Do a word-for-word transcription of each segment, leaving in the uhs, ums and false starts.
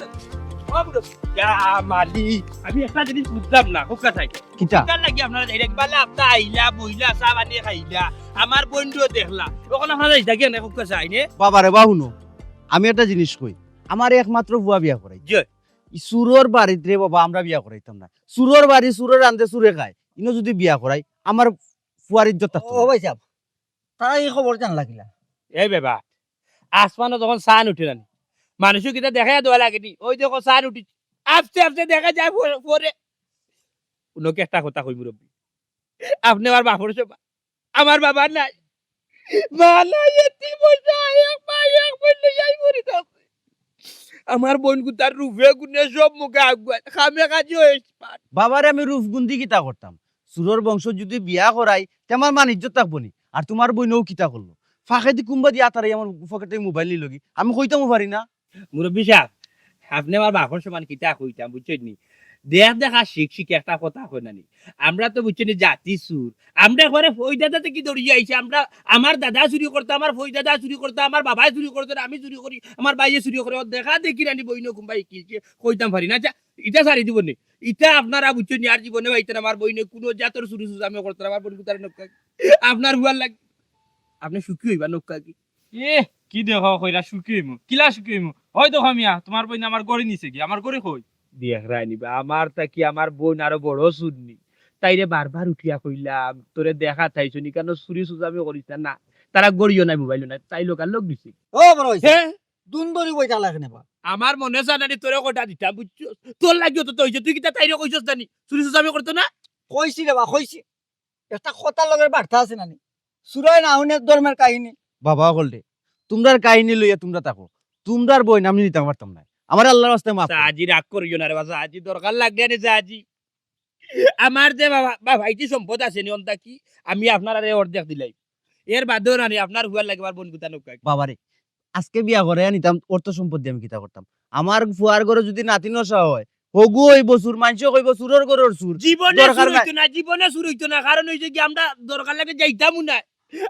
ও বুড়ো, ইয়া মালি, আমি একটা জিনিস বুঝলাম না, হুক্কা চাই। কিতা? কিতার লাগি আপনারা যাইরা কিবা লাফতা আইলা, বইলা, চা পানি খাইলা, আমার বইনরেও দেখলা, অখন আপনারা যাইতা কেনে হুক্কা চাই নে? বাবা রে বা, হুনো, আমি একটা জিনিস কই, আমার একমাত্র ফুয়া বিয়া করাই। জি। ই চুরর বাড়িত রে বাবা, আমরা বিয়া করাইতাম না। চুরর বাড়ি, চুরর রান্ধে, চুরে খায়। ইনো যুদি বিয়া করাই, আমার ফুয়ার ইজ্জত থাকতো ও না। ভাই সাহেব, তারা এই খবর জানলা কিলা? এই বেবা, আসমানো যখন চান উঠে না নি, মানুষও কিতা দেখাইয়া দেওয়া লাগে নি? ওই দেখো চান উঠি, আস্তে আস্তে দেখা যায় পরে, পরে। উনাকে একটা কথা কই মুরব্বী, আপনে আমার বাপর সমান, আমার বাবা নাই, মা নাই, এতিম অইছে, এক মা এক বইন লইয়াই মরি যাও। আমার বইন গুতার রূপে গুণে সব মুখে আগুয়ান, কামে কাজে expert। বাবারে আমি রূপ গুণ দি কিতা করতাম? চুরর বংশ যুদি বিয়া করাই, তে আমার মান ইজ্জত থাকবো নি? আর তুমার বইনও কিতা করলো? ফাঁকেদি কুম্বা দিয়া তারাই আমার পকেটে মোবাইল নিল গি, আমি কইতামও পারি না। মুরব্বী সাহেব, আপনে আমার বাপর সমান কিতা কইতাম, বুঝছইন নি? দেখ দেখ আর শিখ শিখ একটা কথা কই না নি। আমরা তো বুঝছইন নি জাতি চুর। আমরা একবারে ফইদাদা থাকি ধরিয়া আইছি। আমরা, আমার দাদা চুরি করতো, আমার ফইদাদা চুরি করতো, আমার বাবায় চুরি করতো, আমি চুরি করি, আমার ভাইয়ে চুরি করে। ও দেখা দেখি না নি বইনও কুম্বাই কি কি কইতাম পারি না। আচ্ছা, ইটা ছাড়ি দিবো নি। ইটা আপনারা বুঝছইন নি, আর জীবনে পাইতেন আমার বইনে কোনো জাতর চুরি চুরি আমি করতাম, আমার বইন কুতারে নক্কা। আপনার হুয়ার লাগে। আপনে সুখী অইবা নক্কা কি? এ, কি দেখো কইরা সুখী অইমু? কিলা সুখী অইমু? ওই দেখো মিয়া, তুমার বইন আমার ঘড়ি নিছে গি, আমার ঘড়ি কই? দেখরায় নি বা, আমার থাকি আমার বইন আরো বড় চুরনি। তাইরে বারবার উঠিয়া কইলাম, তোরে দেখা থাইছো নি, কেন চুরি চুজামি করিস না? না, তারা ঘড়িও নাই, মোবাইলও নাই, তাই লোকাল লোক দিছে। ও বড় অইছে। হে? দুন ধরি বইতা লাগে না বা। আমার মনে চায় না নি তোরে কটা দিতাম, বুঝছস? তোর লাগিও তো অইছে, তুই কিতা তাইরে কইছস না নি? চুরি চুজামি করতো না? কইছি রে বা, কইছি। একটা কথার লগের বার্তা আছে না নি? চুরায় না হুনে ধর্মের কাহিনী। বাবা অকল রে, তুমরার কাহিনী লইয়া তুমরা থাকো। তুমরার বইন আমি নিতাম পারতাম না। আমার আল্লাহর ওয়াস্তে মাফ করো। সাহাজি রাগ করিও না রে বা, সাহাজি দরকার লাগলে আরে সাহাজি। আমার যে বাবা, বাবা, এই যে সম্পদ আছে নি, অন্তা কি? আমি আপনারারে অর্ধেক দিলাই। এর বাদেও না নি, আপনার হুয়ার লাগে আমার বইন কুতা নৌকা। বাবারে, আজকে বিয়া করে আনিতাম, অর্থ সম্পদ দিয়া আমি কিতা করতাম? আমার ফুয়ার ঘরে যুদি নাতি নশা হয়, হগু অইবো চুর, মানষে কইবো চুরর ঘরর চুর। জীবনে দরকার চুর নাই। অইতো না, জীবনে চুর অইতো না। কারণ অইছে কি, আমরা দরকার লাগে যাইতামও না।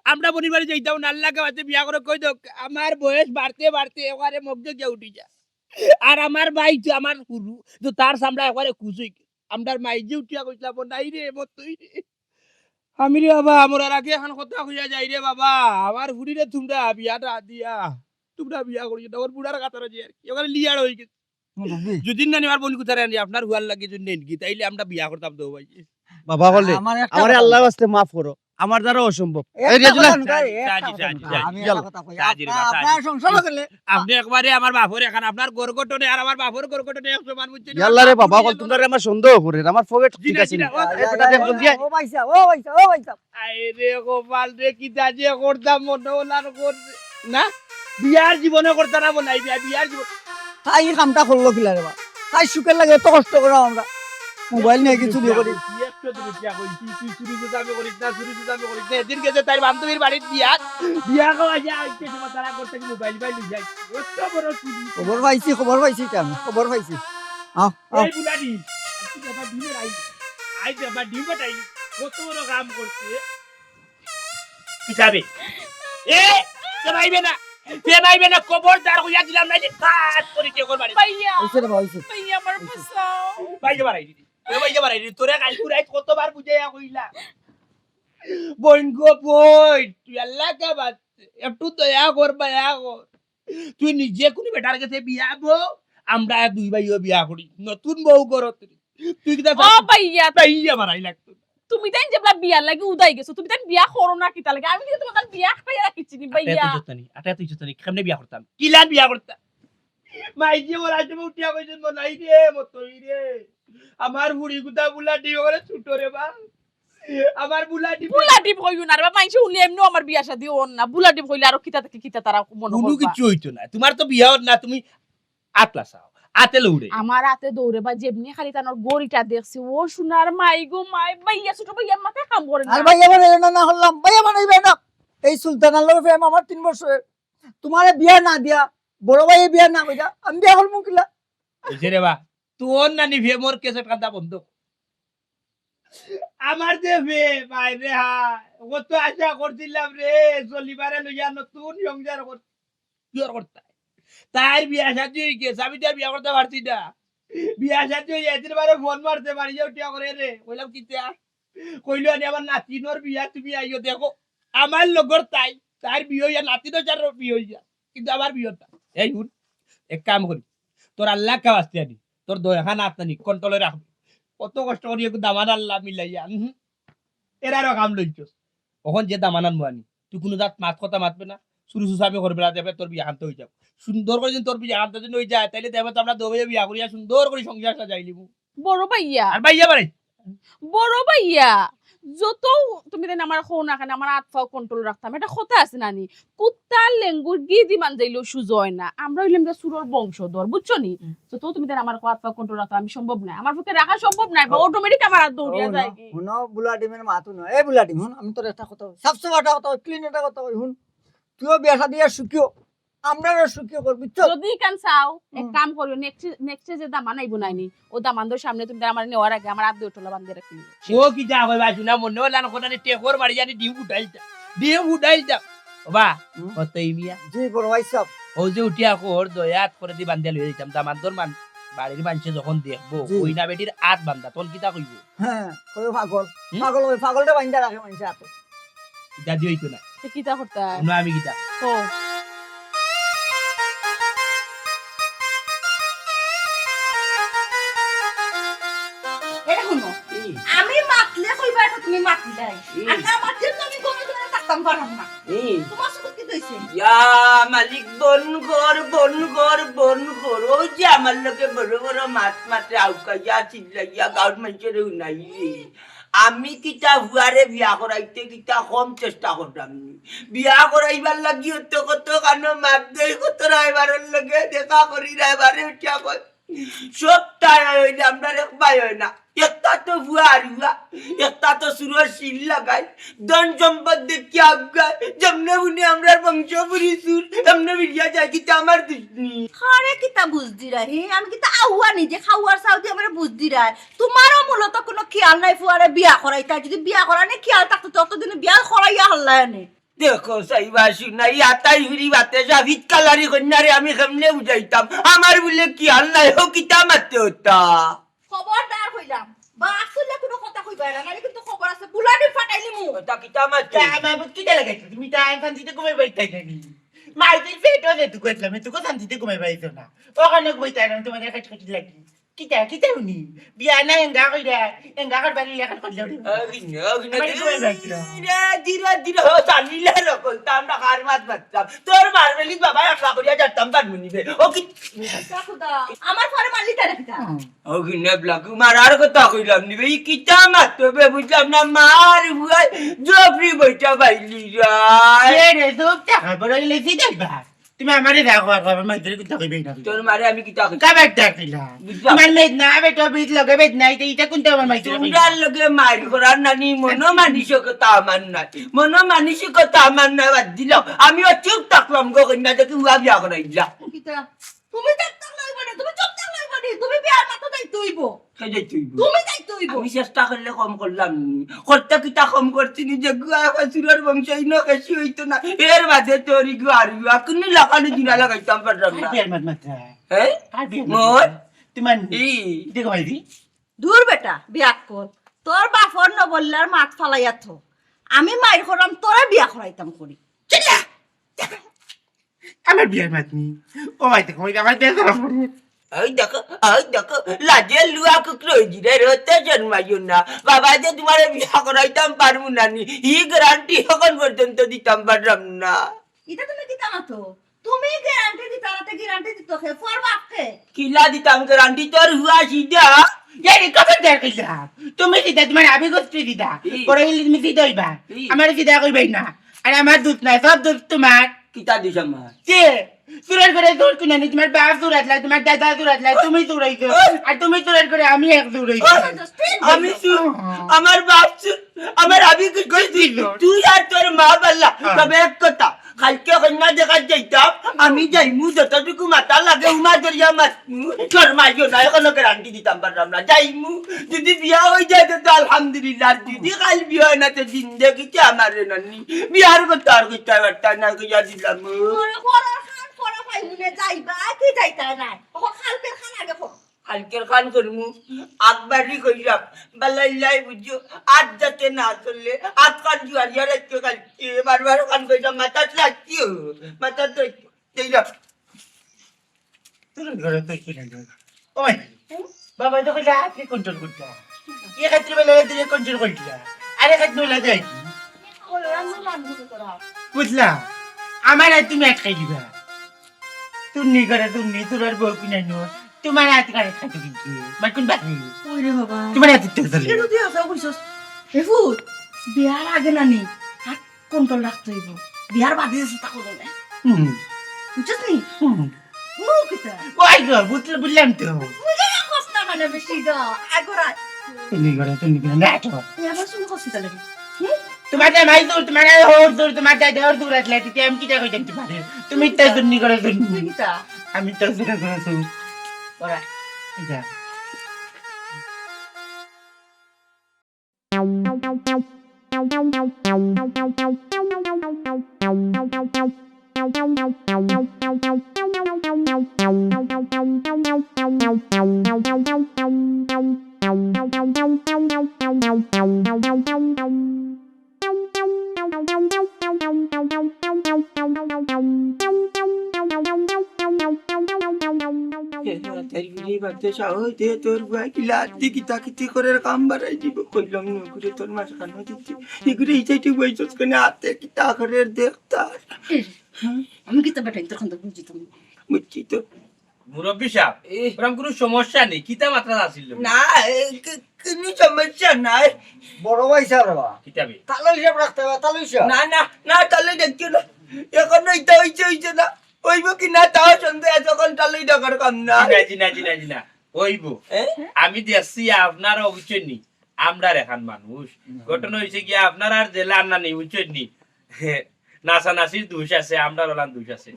আমরা বইনর বাড়ি যাইতাম না। আল্লাহ কে বাদে বিয়া করে কই দেখ, আমার বয়স বাড়তে বাড়তে এবারে মগজে গিয়া উঠি যায়। আর আমার ভাই তো আমার হুরু, তো তার চামড়া একবারে কুচুই। আমরার মাইজে উঠিয়া কইছলা, "বনাই রে, মতই রে।" আমি রে বাবা, আমরার আগে এখন কথা কইয়া যাই রে বাবা, আমার হুরিরে তুমরা বিয়াটা দিয়া, তুমরা বিয়া করিও না, ওর বুড়ার কাতারে যে আর কি, ওখানে লিয়ার হয়ে গেছে। মুরব্বি। যদি না নিবার বইন কুতারে আনি, আপনার হুয়ার লাগে যদি নেন কি, তাইলে আমরা বিয়া করতাম তো ভাই। বাবা বলে, আমার একটা আমারে কথা আল্লাহর বলো। ওয়াস্তে মাফ করো, আমার দ্বারা অসম্ভব। একটা এই রিয়াজুল কথা ভাই। নুকা, একটা সাজি, কথা সাজি, নুকা। সাজি। আমি চলো। একটা কথা কই। সাজি রে আপনার, বাবা, আপনার সাজি। সংসার হলে আপনি একবারে আমার বাপর এখন, আপনার ঘর গঠনে আর আমার বাপর ঘর গঠনে এক সমান, বুঝছেন? ইয়াল্লা রে বাবা, বল, তোমরা আমার সন্দেহ করে, আমার পকেট জি ঠিক না, আছে জি নি? না, ও, এটা ও, দেখো, ও, দিয়ে। ও ভাইসাব, ও ভাইসাব, ও ভাইসাব। আরে রে কপাল রে, কিতা যে করতাম মনে হল আর কর-, না, বিয়ার জীবনে করতাম না মনে হয়, বিয়া, বিয়ার জীবন। তাই এই কামটা করলো কিলা রে বা? তাই সুখের লাগে এত কষ্ট করা আমরা। মোবাইল নিয়ে কি চুরি করি? তুই একশো দিন বিয়া করিস, তুই, তুই চুরি চুজামি করিস না, চুরি চুজামি করিস না। এদিন গেছে তাই বান্ধবীর বাড়ির বিয়া, বিয়া খাওয়া যায়, আইতে সময় তারা করতে কি মোবাইল বাইল যায়। অত বড় চুরি। খবর পাইছি, খবর পাইছি এটা আমি, খবর পাইছি। আহ, আহ। এই বুলানি, আজকে ব্যাপার ডিমের আই, আই ব্যাপার ডিম বাটাই, কত বড় কাম করছে। কিতাবে? এ, তে ভাইবে না, তে ভাইবে না, খবরদার কইয়া দিলাম না যে কাজ করি কে করবা রে। ভাইয়া, হইছে রে বা, হইছে। ভাইয়া, আমার বাঁচাও। ভাইয়া বাড়াই দিদি, তোরে ভাইয়া বাড়াই দিদি, তোরে কাল পুরাই কতবার বুঝাইয়া কইলা। বইন গো বইন, তুই আল্লাহ কা বাত, একটু দয়া কর, মায়া কর। তুই নিজে কোনো বেটার গেছে বিয়া বো, আমরা দুই ভাইও বিয়া করি। নতুন বউ করো তুই। তুই কিতা ও ভাইয়া, ভাইয়া বাড়াই লাগতো। তুমি তাইন যেবলা বিয়ার লাগি উদাই গেছো, তুমি তাইন বিয়া করো না কিতা লাগি? আমি কিন্তু তোমার বিয়া খাইয়া রাখিছি নি, আটা ভাইয়া। এত ইজ্জত নি, আটা এত ইজ্জত নি, কেমনে বিয়া করতাম? কিলান বিয়া করতাম? মাইজি ওরা যে উঠিয়া কইছেন, "বনাই রে, মতই রে। আমার বুড়ি গুদা বুলা ডিম করে ছুটো রে বা। আমার বুলা ডিম।" বুলা ডিম কইও না রে বা, মাইজি উনি এমনিও আমার বিয়া শাদি অর না। বুলা ডিম কইলে আরো কিতা থাকি কিতা তারা মনে কোনো করবা। কিচ্ছু হইতো না। তোমার তো বিয়া অর না, তুমি আতলা চাও, আতে লৌড়ে। আমার আতে দৌড়ে বা যেমনি খালি তানোর গড়িটা দেখছি, ও সোনার মাই গো মাই, ভাইয়া ছোট ভাইয়ার মাথায় কাম করে না। আর ভাইয়া বানাইবে না, না হলাম, ভাইয়া বানাইবে না। এই সুলতানার লগে প্রেম আমার তিন বছরের। তোমারে বিয়া না দিয়া, বড় ভাইয়ে বিয়া না কইরা, আমি বিয়া করবো কিলা? ওই যে রে বা, তোর নানি প্রেমর ক্যাসেট কান্দা বন্ধ। আমার যে প্রেম, আয় রে হায়, কত আশা করছিলাম রে, চলিবারে লইয়া নতুন সংসার কর-, জোর করতে। তাইর বিয়া শাদী অই গেছে, আমি তো আর বিয়া করতাম পারছি না। বিয়া শাদী অই এদিন বারে ফোন মারছে, মারিয়া উঠিয়া করে রে, কইলাম, "কিতা?" কইলো, "আনি আমার নাতিনর বিয়া, তুমি আইও দেখো।" আমার লগর তাই, তাইর বিয়া অইয়া, নাতিনর যার বিয়া অইয়া, কিন্তু আমার বিয়া না। এই হুন, এক কাম করি, তোর আল্লাহ কা ওয়াস্তে আনি, তোর দয়াখান আত্মানি কন্ট্রোলে রাখবে। কত কষ্ট করি একটু দামান আল্লাহ মিলাইয়া, হুম, এরারও কাম লইছস। অখন যে দামানার মুয়ানি, তুই কুনু জাত মাত কথা মাতবে না, চুরু চুচামি করবে না, দেখবে তোর বিয়া খান্ত অই যাবে। সুন্দর করি যদি তোর বিয়া খান্ত যদি অই যায়, তাইলে দেখবে তো আমরা দুইও বিয়া করিয়া সুন্দর করি সংসার সাজাই লিমু। বড় ভাইয়া। আর ভাইয়া বাড়ি? বড় ভাইয়া, যত তুমি দেন আমার কও না কেনে, আমার আত পাও কন্ট্রোল রাখতাম, এটা কথা আছে না নি? কুত্তার লেঙ্গুর ঘি দি মান যাইলেও সুজা অয় না। আমরা অইলাম গিয়া চুরর বংশধর, বুঝছো নি? হুম। যত তুমি দেন আমার কও আত পাও কন্ট্রোল রাখতাম, আমি সম্ভব নায়, আমার পক্ষে রাখা সম্ভব নায়, বা ও। অটোমেটিক আমার আত দৌড়িয়া হুনো, যায় কি? হুনো, বুলা ডিমের মাত হুনো। এ বুলা ডিম, হুন, আমি তোর একটা কথা কই, সাফ সাফ একটা কথা কই, ক্লিন একটা কথা কই, হুন। তুইও বিয়া শাদী আর সুখী অ, আমরাও সুখী কর, বুঝছো? যদি কান চাও, এক হুম। কাম করিও, নেক্সট, নেক্সট যে দামান আইবো নাইনি, ও দামানদের সামনে তুমি আমার নেওয়ার আগে আমার আত দুই টোলা বান্ধে রাখি। ও কিতা কইবা, শুনা মনে অইলা না, কোনানি টেকর বাড়ি জানি ডিম উঠাইতা, ডিম উঠাইতা। ওবা, হুম? কত এই মিয়া? জি, বড় ভাই সাহেব। ও যে উঠিয়া কর, দয়াত করে দি বান্ধে লই যাইতাম, দামানদের মান, বাড়ির মানষে যখন দেখবো, জি। ওই না বেটির আত বান্ধা, তখন কিতা কইবো? হ্যাঁ, কইবো পাগল। হুম? পাগল, ওই পাগলটা বান্ধা রাখে মানষে আতো। ইটা দি অইতো না। তে কিতা করতা? হুনো আমি কিতা। ও। এটা হুনো। হুম। আমি মাতলে কইবা এটা তুমি মাতিলাই। হুম। আর না মাতলে তো আমি গলা ধরে থাকতাম পারলাম না। হুম। তোমার সাথে কি হইছে? ইয়া মালিক, বন কর, বন কর, বন কর। ওই যে আমার লগে বড় বড় মাত মাতে আউকাইয়া চিল্লাইয়া গাউর মানষরে হুনাইলে। আমি কিতা ফুয়ারে বিয়া করাইতে কিতা কম চেষ্টা করলাম নি? বিয়া করাইবার লাগি অত কত কানো মাত দেই, কত রায়বারর লগে দেখা করি, রায়বারে উঠিয়া কয়, সব তাই অইলে আমরার এক ভাই অয় না। একটা তো ফুয়া আর ফুয়া, একটা তো চুরর শিল লাগাই, ধন সম্পদ দেখিয়া আউগায়, যেমনে হুনি আমরার বংশ ফুরি চুর, এমনে মিলিয়া যায়, কিতা আমার দুষ নি? খারে কিতা বুঝ দিরায়, হে? আমি কিতা আউয়া নি যে খাওয়ার চাও দি আমারে বুঝ দিরায়? তোমারও মূলত কুনু খিয়াল নাই ফুয়ারে বিয়া করাইতায়। যদি বিয়া করানি খিয়াল থাকতো, ততদিনে বিয়া করাইয়া হারলায় নে। দেখো, চাইবা শুনা, ই আতাই হুরি বাতে যা ভিত কালারি কন্যারে আমি কেমনে বুঝাইতাম? আমার বুলে খিয়াল নাই, ও কিতা মাতে ওটা? খবরদার কইলাম, বা আসলে কুনু কথা কইবা না, নাইলে কিন্তু খবর আছে, বুলাডি ফাটাইলিমু। ওটা কিতা মাতে? তা আমার বুক কিতা লাগাইছে? তুমি তা আইন শান্তিতে ঘুমাই পাইতাই না নি? মাইজির পেটও যে তুকো ইসলামে, তুকো শান্তিতে ঘুমাই পাইছো না। ওখানে ঘুমাইতাই না, তোমার কাছে কাছে লাগি। কিতা, কিতা হুনি? বিয়া না এঙ্গা কইরা, এঙ্গা করবার লেখা করলে ওরে। আরে না, আরে না, আমারে ঘুমাই পাইছো না। ধীরে, ধীরে, ধীরে, ও জানিলে রে, কইতাম না, কার মাত মাততাম। তোর মারবেলি বাবা একলা করিয়া যাইতাম পারমু নি বে। ও কি? তা খুদা, আমার পরে মারলি তারে কিতা? হুম। ও কি নেবলা, কি মারার কথা কইলাম নি বে? ই কিতা মারতো বে? বুঝলাম না, মার বুয়াই জফরি বইটা বাইলি যায়। এ রে, চুপ থাক, বড় হইলে কি দেখবা? তুমি আমারে দেখো, আর আমার মাইরে কিতা কইবে না। তোর মারে আমি কিতা কই? কাবার ডাক দিলা? বুঝলাম। তোমার মেদ না, বেটা বিদ লগে বেদ নাই, তো এটা কোনটা আমার মাইরে কইবে? তোমরার লগে মাইর করার নানি, মনো মানসিকতা আমার নাই। মনো মানসিকতা আমার নাই, বাদ দিলাম। আমিও চুপ থাকলাম গো, কইনা দেখি উয়া বিয়া করাই দিলা। কিতা? তুমি চুপ থাকলে অইবো নি, তুমি চুপ থাকলে অইবো নি, তুমি বিয়ার মাতো যাইতে অইবো। কে যাইতে অইবো? তুমি যাইতে অইবো। আমি চেষ্টা করলে কম করলাম নি। করতে কিতা কম করছি নি, যে গুয়া এখন চুরর বংশ ইনো বেশি অইতো না। এর বাদে তোর ইগু আর ইগু, আর কুনু লাগানি দিনা লাগাইতাম পারলাম না। কার বিয়ার মাত মাতরা? হ্যাঁ? কার বিয়ার মাত মোর? মাতরা? তোমার ই। দেখো ভাই দি। দূর বেটা, বিয়াক্কল। তোর বাপর নবল্লার মাত ফালাইয়া থ। আমি মাইর করাম, তোরে বিয়া করাইতাম করি। চিল্লা! আমার বিয়ার মাত নি। ও ভাই দেখো, আমার বিয়ার মাত নি। ওই দেখো, ওই দেখো, লাজে লুয়া কুকুর অই দিলে রতে জন্মাইও না। বাবা যে তোমারে বিয়া করাইতাম পারমু না নি, ই গ্যারান্টি এখন পর্যন্ত দিতাম পারলাম না। ইটা তুমি কিতা মাতো? তুমি গ্যারান্টি দিতা না, তে গ্যারান্টি দিত কে? ফর বাপ কে? কিলা দিতাম গ্যারান্টি? তোর হুয়া সিধা। এই কথা দেখ কিলা? তুমি সিধা, তোমার আবি গোষ্ঠী সিধা। ই। বড় হইলে তুমি সিধা হইবা। ই। আমার সিধা কইবাই না। আর আমার দুধ নাই, সব দুধ তোমার। কিতা দিছ আমার? কে? চুরের ঘরে চুর কুনানি, তোমার বাপ চুর আছলা, তোমার দাদা চুর আছলা, তুমি চুর হইছো। ওই। আর তুমি চুরের ঘরে আমি এক চুর হইছি। ওই। আমি চুর, ও। আমার বাপ চুর, আমার আবি গোষ্ঠী চুর। তুই আর তোর মা বাল্লা, হ্যাঁ। তবে এক কথা, কালকে কইনা দেখাত যাইতাম, আমি যাইমু, যতটুকু মাথা লাগে উমা দরিয়া মাতমু, শরমাইও না, এখনো গ্যারান্টি দিতাম পারলাম না। যাইমু, যদি বিয়া হই যায় তো আলহামদুলিল্লাহ, আর যদি কাল বিয়া হয় না তো জিন্দেগিতে আমার নানি বিয়ার কথা আর কইতে পারতাম না, কইয়া দিলাম। আই মনে যাইবা কি যাইতা নাই? ও কালকের খান আগে কর। কালকের খান করমু, আত বাড়ি কইরাম, বালাই লাই বুঝছো, আত যাতে না চললে, আত কান জুয়ারিয়া রাখতে কালকে, বারবার খান কইরাম, মাথাত রাখতিও, মাথাত রাখতিও, কইরাম। তোর ঘরে তো কি লাগে? ওই, বাবা তো কইলা, আপনি কন্ট্রোল করতে। এ ক্ষেত্রে বেলা দিলে কন্ট্রোল করতে। আরে ক্ষেত্রে বেলা দেয় কি? বুঝলা? আমার আর তুমি আটকাই দিবা। তুমি করে তুমি, তোর আর বউ কিনে নিও। তোমার হাত কারে খাইতে কিন্তু। মার কোন বাকি? ওই রে বাবা। তোমার হাতে তো চলে। এটা তুই আসাও কইছস। এ ফুট, বিয়ার আগে না নি? হাত কন্ট্রোল রাখতে হইব। বিয়ার বাদে আছে তা করবো না। হুম। বুঝছস নি? হুম। ও কিতা? ওই গো, বুঝলে, বুঝলাম তো। বুঝে না কস না মানে বেশি গো। আগোরা। তুমি করে, তুমি করে, না তো। এ আবার শুনো কস কিতা লাগে? হুম? তোমার জামাই দূর, তোমার হওর দূর, তোমার দাদা হওর দূর আসলে, তুই আমি কিতা কইতাম তোমারে? তুমি তো দুর্নি করে দুর্নি। তুই কিতা? আমি তো দূরে দূরে আছি। ওরা। এই যা। এ, তাই বুঝি বাদ দে, সাহস দে, তোর বুয়ায় কিলা আত্তি কিতা কিতি করে কাম বাড়াই দিব। কইলাম না, করে তোর মাঝখানে দিচ্ছি। এগুলো এই সাইডে বইছস কেনে, আতে কিতা করে দেখ তার। এ, আমি কিতা বেটাই তোর খান বুঝি তুমি। বুঝছি তো। মুরব্বি সাহেব, এ। ওরম কোনো সমস্যা নেই, কিতা মাত্রা আছিল? না, এ, কি-, কোনো সমস্যা নাই। বড় ভাই সাহেব বাবা। কিতাবে? তালই সাহেব রাখতে হবে, তালই সাহেব। না, না, না, তালই দেখছো না। এখন ইটা হইছে, হইছে না। হইব কি না তাও সন্দেহ আছে, এখন তালই ডাকার কাম না। জি না, জি না, জি না, জি না। হইব। এ? আমি দেখছি আপনারা বুঝছেন নি, আমরার এখান মানুষ। হুম। ঘটনা হইছে কি, আপনারা আর জেলা আন্না নেই, বুঝছেন নি? নাচানাচির দোষ আছে, আমরার ওলান দোষ আছে।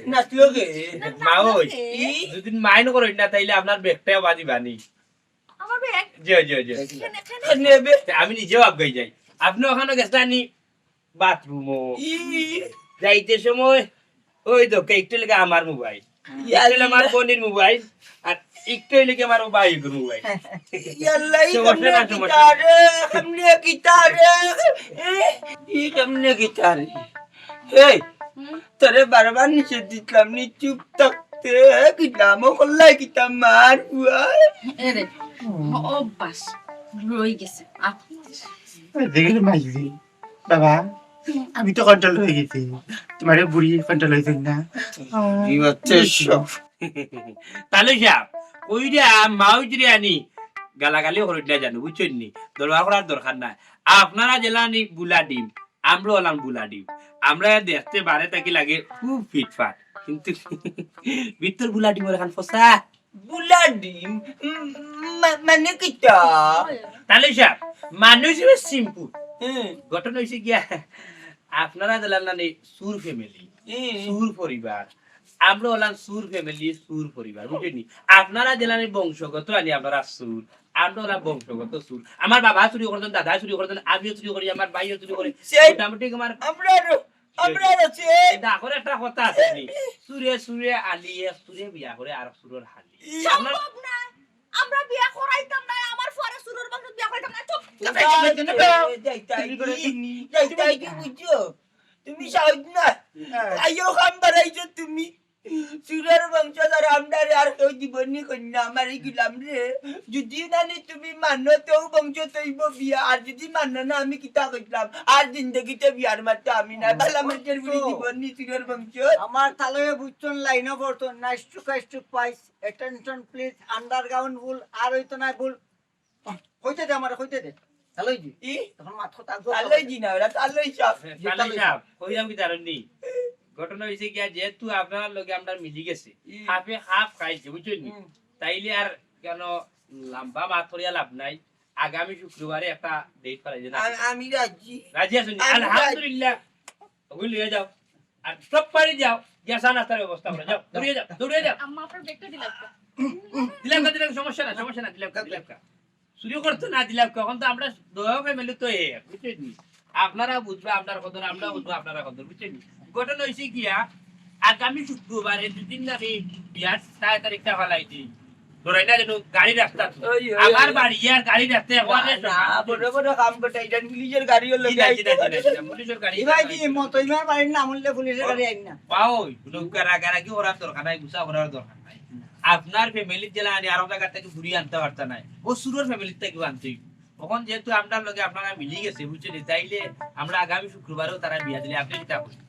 নাচলো কে? মা ওই, ই? যদি মাইন্ড করইন না, তাইলে আপনার ব্যাগটাও বাজি বানি। আমার ব্যাগ? জি, জি, জি। এখানে, এখানে। নেবে। তে আমি নিজেও আগাই যাই। আপনি ওখানে গেছেন নি বাথরুমও। ই? যাইতে সময় ওই তো কেকটা লেগে আমার মোবাইল। ইয়াল্লা। একটা হইলো আমার বোনের মোবাইল, আর একটা হইলো কি আমার ভাইয়ের মোবাইল। ইয়াল্লা, ই সমস্যা কেমনে না, সমস্যা কিতা না। রে, কেমনে কিতা রে? এ, ই কেমনে কিতা রে? এই, হুম? তোরে বারবার নিষেধ দিতাম নি চুপ থাকতে, কি নামও করলাই কিতা মার বুয়া? এ রে, অভ্যাস রয়ে গেছে। আপ- এই দেখে মাইজি। বাবা, আমি তো কন্ট্রোল হয়ে গেছি, তোমার এই বুড়ি কন্ট্রোল হয়েছে না। ই বাচ্চা সব। তাহলে সাহেব, ওই রে, মাউজ রে আনি, গালাগালি করে না জানো, বুঝছেন নি? দরবার করার দরকার নাই। আপনারা জেলা নি বুলা ডিম, আমরা হলাম বুলা ডিম। আমরা দেখতে বারে থাকি লাগে খুব ফিটফাট, কিন্তু ভিতর বুলা ডিম ওর খান ফসা। বুলা ডিম? উম, মা-, মানে কিতা? তাহলে সাহেব, মানুষ হইবে সিম্পল। হুম। ঘটনা হইছে গিয়া, আপনারা দিলাম না নি সুর ফ্যামিলি, হুম। সুর পরিবার। আমরা হলাম সুর ফ্যামিলি, সুর পরিবার, বুঝলেন নি? আপনারা দিলাম এই বংশগত আনি আপনারা সুর, আমরা হলাম বংশগত সুর। আমার বাবা চুরি করতেন, দাদা চুরি করতেন, আমিও চুরি করি, আমার ভাইও চুরি করে। সেই মোটামুটি আমার আমরা আরো আমরা আছি। দেখো, একটা কথা আছে নি, সুরে সুরে আলিয়ে সুরে বিয়া করে আর সুরর হালি। সম্ভব না। আমরা বিয়া করাইতাম না, আমার ফুয়ারে সুরর বংশত বিয়া করাইতাম না। চুপ। যাইতাই কি বুঝছো? তুমি সাহস না। হ্যাঁ। আইও কাম বাড়াইছো তুমি। সুরর বংশধর আমরারে আর কেউ জীবনী কন্যা আমারে গেলাম রে। যদি নানি তুমি মানো তেও বংশ তৈব বিয়া, আর যদি মানো না আমি কিতা করলাম, আর জিন্দগিতে বিয়ার মাত্র আমি না। বালা মাইনষের বুড়ি জীবনী সুরর বংশ। আমার তালয়ে বুঝছন লাইনও পড়তো, nice to, nice to পাইস, attention please, underground ভুল, আর হইতো না ভুল। কইতে দে আমারে, কইতে দে। তালই জি। ই? তখন মাত কথা আগে তালই জি না, ওরা তালই সাপ। জি, তালই তালই সাপ। সাপ। কইলাম কি জানেন নি? ঘটনা হইছে গিয়া, যেহেতু আপনার লগে আমরা মিলি গেছে, ই। হাফে হাফ খাইছে, বুঝছেন নি? হুম। তাইলে আর কেন লম্বা মাত করিয়া লাভ নাই। আগামী শুক্রবারে একটা ডেট পালাই দেন। আ-, আমি রাজি। রাজি আছেন নি? আমি রাজি। আলহামদুলিল্লাহ। ওগুলো লইয়া যাও। আর সব পারি যাও, গিয়া চা নাস্তার ব্যবস্থা করো, যাও, দৌড়িয়ে যাও, দৌড়িয়ে যাও। আম্মা, আপনার ব্যাগটা দিলাম তো। দিলাম না, দিলাম, সমস্যা না, সমস্যা না, দিলাম না, দিলাম না। চুরি করতে না দিলাম না, এখন তো আমরা দয়া ফ্যামিলি তো এ, বুঝছেন নি? আপনারা বুঝবা আপনার কদর, আমরা বুঝবো আপনারা কদর, বুঝছেন নি? ঘটনা হইছে গিয়া, আগামী শুক্রবারে দুদিন নাকি বিয়ার ছয় তারিখটা ফালাই দি। ধরাই না যেন গাড়ি রাস্তা তো। ওই, ওই, আমার ওই। বাড়ি আর গাড়ি রাস্তা এখন না, আর না, বড় বড় কাম করতে, এটা পুলিশের গাড়ি হলো জি না, জি না, জি না, জি না, পুলিশের গাড়ি এবার না, কি জি না। মতো, এবার বাড়ির নাম হলে পুলিশের গাড়ি আইন না। পাও, লোক রাগারাগি করার দরকার নাই, গুসা করার দরকার নাই। আপনার ফ্যামিলির জেলা আনি আরো জায়গা থেকে ঘুরিয়ে আনতে পারতা নাই। ও সুরর ফ্যামিলির থেকে আনতে হইব। তখন যেহেতু আপনার লগে আপনারা মিলি গেছে, বুঝছেন? তাইলে আমরা আগামী শুক্রবারেও তারা বিয়া দিলে আপনি কিতা করবেন?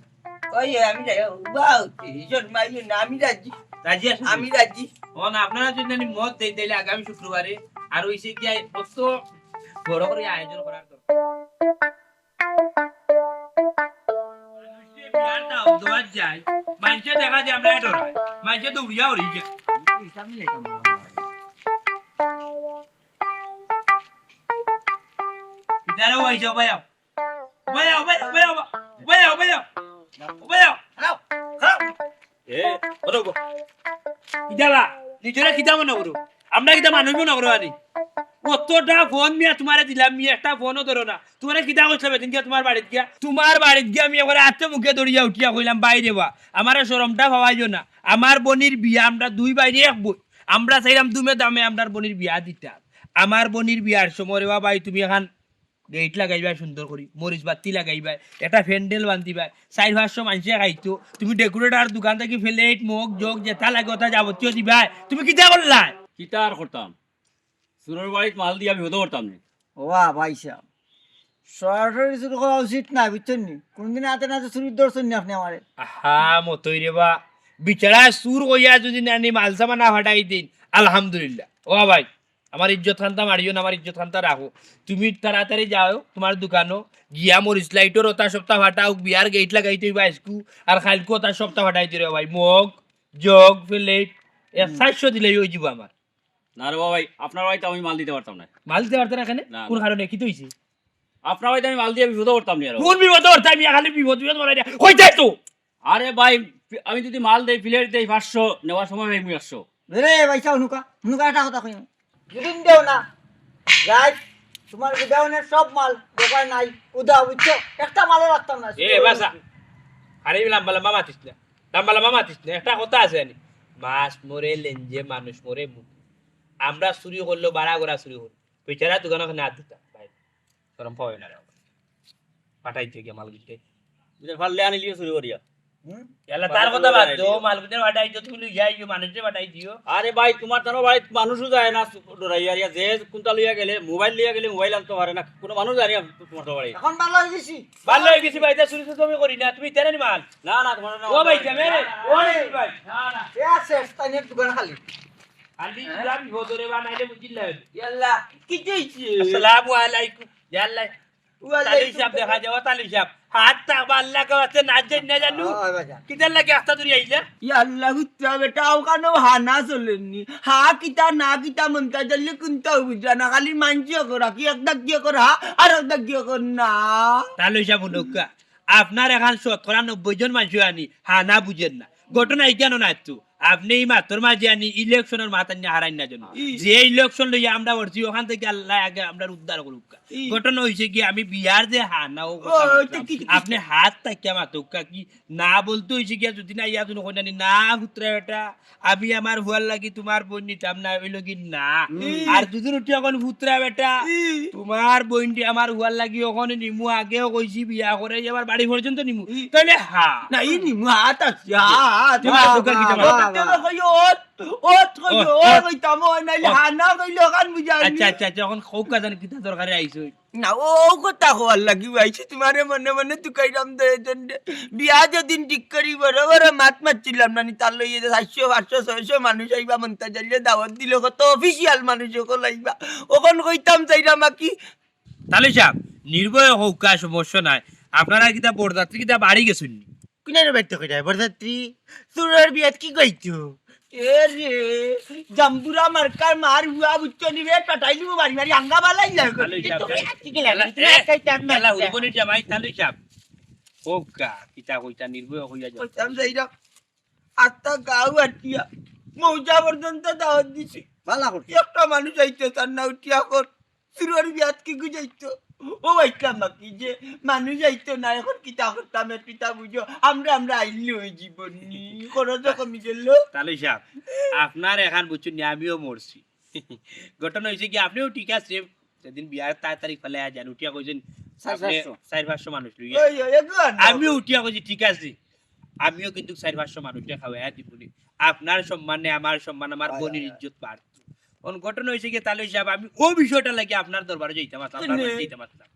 ওই, আমি যাই, বাহ, টেনশন মাইও না, আমি রাজি। রাজি আছেন? আমি রাজি। তখন আপনারা যদি আমি মত দেই, তাইলে আগামী শুক্রবারে আর ওই সে গিয়ে কত বড় করে আয়োজন করার দরকার। মানুষে বিয়ার দাওয়াত দেওয়ার যায়, মানুষে দেখা যায় আমরা ডরাই, মানুষে দৌড়িয়া উড়ি যায়। ইতারে ওই যাও, ভাইয়া। ভাইয়া, ভাইয়া, ভাইয়া, ভাইয়া, ভাইয়া। ভাইয়া। খাও, খাও। এ, ওঠো গো। ইদালা, নিজরে কিতা মনে করো? আমরা কিতা মানুষ মনে করো আনি? অতটা ফোন মিয়া তোমারে দিলাম, মিয়া একটা ফোনও ধরো না। তোমারে কিতা কইছিলাম এদিন গিয়া তোমার বাড়িত গিয়া? তোমার বাড়িত গিয়া আমি একবারে হাতে মুখে ধরিয়া উঠিয়া কইলাম, "বাইরে বা, আমারে শরমটা পাওয়াইও না। আমার বনির বিয়া, আমরা দুই বাইরে এক বই। আমরা চাইলাম দুমে দামে আমরার বনির বিয়া দিতাম। আমার বনির বিয়ার সময় রে বা ভাই তুমি এখান গেট লাগাইবায় সুন্দর করি, মরিচ বাতি লাগাইবায়, একটা প্যান্ডেল বান্ধিবায়, চাইর পাঁচশো মানষে খাইতো, তুমি ডেকোরেটর দোকান থাকি প্লেট, মগ, জগ, যেটা লাগে ওটা যাবতীয় দিবায়। তুমি কিতা করলায়?" কিতা আর করতাম? চুরর বাড়িত মাল দিয়া বিপদো করতাম নি। ওয়া ভাই সাহেব, সরাসরি চুর করা উচিত না, বুঝছইন নি? কোনদিন হাতে নাতে চুরির ধরছইন নি আপনে আমারে? আহা, মতই রে বা, বিচারা চুর কইয়া যদি নানি মাল সামান না ফাটাই দিন, আলহামদুলিল্লাহ। ওয়া ভাই, আমার ইজ্জত খান্তা মারিও না, আমার ইজ্জত খান্তা রাখো। তুমি তাড়াতাড়ি যাও তোমার দোকানো, গিয়া মরিচ লাইটর ওটা সপ্তাহ ফাটাও, বিয়ার গেট লাগাইতে হইবা আইজকু, আর কাইলকু ওটা সপ্তাহ ফাটাই দিও রে ভাই। মগ, জগ, প্লেট, এ হুম। চাইরশো দিলেই অই যিবো আমার। না রে বাবা ভাই, আপনার বাড়িত আমি মাল দিতে পারতাম না। মাল দিতে পারতে না কেনে? না, কোন না। কারণে? কিতা অইছে? আপনার বাড়িত আমি মাল দিয়া বিপদো করতাম নি আর। কোন বিপদো করতাম? ইয়া খালি বিপদ, বিপদ বানাই দিয়া। কই যাই তো? আরে ভাই, আমি যদি মাল দেই, প্লেট দেই পাঁচশো, নেওয়ার সময় ভাই মুই একশো। রে ভাই সাহেব, হুনুকা, হুনুকা একটা কথা কই। দুদিন দেও না। যাই, তোমার গোডাউনের সব মাল দোকান নাই, উদা, বুঝছো? একটা মালও রাখতাম না। এ, বাসা। আরে, লাম্বা লাম্বা মাতিস না। লাম্বা লাম্বা মাতিস না। একটা কথা আছে আনি। মাছ মরে লেঞ্জে, মানুষ মরে মুখ। আমরা চুরি করলেও বাড়া গড়া চুরি করি। বেচারা দোকান ওখানে হাত দিতাম। ভাই, শরম পাওয়া না রে। পাঠাই দিয়ে গিয়া মাল গুছতে। বুঝতে পারলে আনি লিও চুরি করিয়া। হুম? ইয়াল্লা, তার কথা বাদ দেও, মাল গুছতে পাঠাই দিও, তুমি লইয়া আইও, মানুষরে পাঠাই দিও। আরে ভাই, তোমার তানো ভাই মানুষও যায় না, ডরাইয়া, যে কোনটা লইয়া গেলে, মোবাইল লইয়া গেলে মোবাইল আনতে পারে না, কোনো মানুষ যায় না তোমার বাড়ি। এখন ভালো হয়ে গেছি। ভালো হয়ে গেছি ভাই, এটা চুরি তো আমি করি না, তুমি ইতারে নি মাল। না, না, তোমার না, ও ভাই, যাবে রে, ও রে ভাই। না, না। এ আছে, স্থানীয় দোকান খালি। খালি দোকান ভোদরে বানাইলে বুঝিল না। ইয়াল্লা, কি চাইছে? আসসালামু আলাইকুম। ইয়াল্লা, ওয়ালাইকুম তালু সাহেব দেখা যাও, তালু সাহেব। হাত তা বাল্লা কেউ আছে না, জানি না জানু। ও, বাবা। কিতার লাগি আস্তা দূরে আইলা? ইয়াল্লা, হুত্রা বেটা, ওখানেও হানা চলেনি। হা কিতা না কিতা মনটা জানলে কোনটাও বুঝা না। খালি মানছি করা, কি একটা গিয়ে কর হা, আর একটা গিয়ে কর না। তালু সাহেব, হুনুক্কা। আপনার এখান শতকরা নব্বই জন মানুষ আনি হানা বুঝেন না। ঘটনা ইখানো না তো। আপনি এই মাতর মাঝে আনি ইলেকশনের মাথা নিয়ে হারাইন না যেন। ই। যে ইলেকশন লইয়া আমরা উঠছি, ওখান থেকে আল্লাহ আগে আমরা উদ্ধার করুক। ই। ঘটনা হইছে কি, আমি বিয়ার যে হানা ও ও, কথা ওই তো মাতলাম। কি, কি, কি? আপনি হাত থাকিয়া মাতউক্কা কি না বলতে হইছে গিয়া, যদি না ইয়া তুমি কইনা নি, না পুত্রা বেটা, আমি আমার হুয়ার লাগি তোমার বোন নিতাম না, ওই লগি না। হুম। আর যদি উঠি এখন পুত্রা বেটা, ই। তোমার বোনটি আমার হুয়ার লাগি ওখানে নিমু, আগেও কইছি বিয়া করে যে আমার বাড়ি পর্যন্ত নিমু। ই। তাহলে হা। না, ই নিমু, হাত আছে, হাত, তুমি হাত, দোকান কিতা হাত, মারো? হাত। ওত কইও, ওত, ওত। ওত কইতাম, ওই নাইলে হা না কইলে ওখান বুঝাই। আচ্ছা, আচ্ছা, আচ্ছা, এখন খৌকা জানি কিতা দরকারে আইছো। না, ও কথা কওয়ার লাগি আইছি, তোমারে মনে মনে তুকাইরাম দে দণ্ডে। বিয়া যেদিন ঠিক করি বড় বড় মাত মাতছিলাম না নি, তার লইয়া যে চারশো, পাঁচশো, ছয়শো মানুষ আইবা মন্তা জানলে দাওয়াত দিল, কত অফিসিয়াল মানুষ সকল আইবা। ওখান কইতাম চাইরাম আর কি। তালু সাহেব, নির্ভয় হউক্কা, সমস্যা নাই। আপনারা কিতা বরযাত্রী কিতা বাড়ি গেছইন নি? কোন বাইতে কইরা বরযাত্রী? চুরর বিয়াত কি কইতো? এ রে, জাম্বুরা মার্কার মার হুয়া বুঝছো নি রে, পেটাই লিবো বাড়ি বাড়ি, আঙ্গা বালাই যায়। ভালোই যাবে। তুমি আজকে গেলে না, এলা, তুমি এ, আজকে যাবে না। এলা, হুরবনি জামাই তালু সাহেব। হউক্কা, কিতা কইতা নির্ভয় হইয়া যাও। কইতাম যাইরাম। আত্তা গাউ আটিয়া, মৌজা পর্যন্ত দাওয়াত দিছি। ভালা করছো। একটা মানুষ আইতো তার না উঠিয়া কর। চুরর বিয়াত কি গুজাইতো? ও আইতাম বাকি যে মানুষ আইতো না, এখন কিতা করতাম, এর কিতা বুঝো, আমরা, আমরা আইলে ওই জীবন নি, খরচ কমি গেল। তালই সাব, আপনার এখান বুঝছইন নি, আমিও মরছি। ঘটনা অইছে কি, আপনেও ঠিক আছে, যেদিন বিয়ার তার তারিখ ফালাইয়া যান, উঠিয়া কইছইন, চাইর আপনে পাঁচশো। চাইর পাঁচশো মানুষ লইয়া। ওই, ওই, এগুলো আর না। আমিও উঠিয়া কইছি, ঠিক আছে, আমিও কিন্তু চাইর পাঁচশো মানুষরে খাওয়াইয়া দিমুনি। আপনার সম্মানে আমার সম্মান, আমার হয়, বইনর হয়, হয়। ইজ্জত বাড়তো। অন ঘটনা অইছে কি, তালই সাব, আমি ও বিষয়টা লাগি আপনার দরবারো যাইতাম আছলাম, আপনার বাড়িত যাইতাম আছলাম।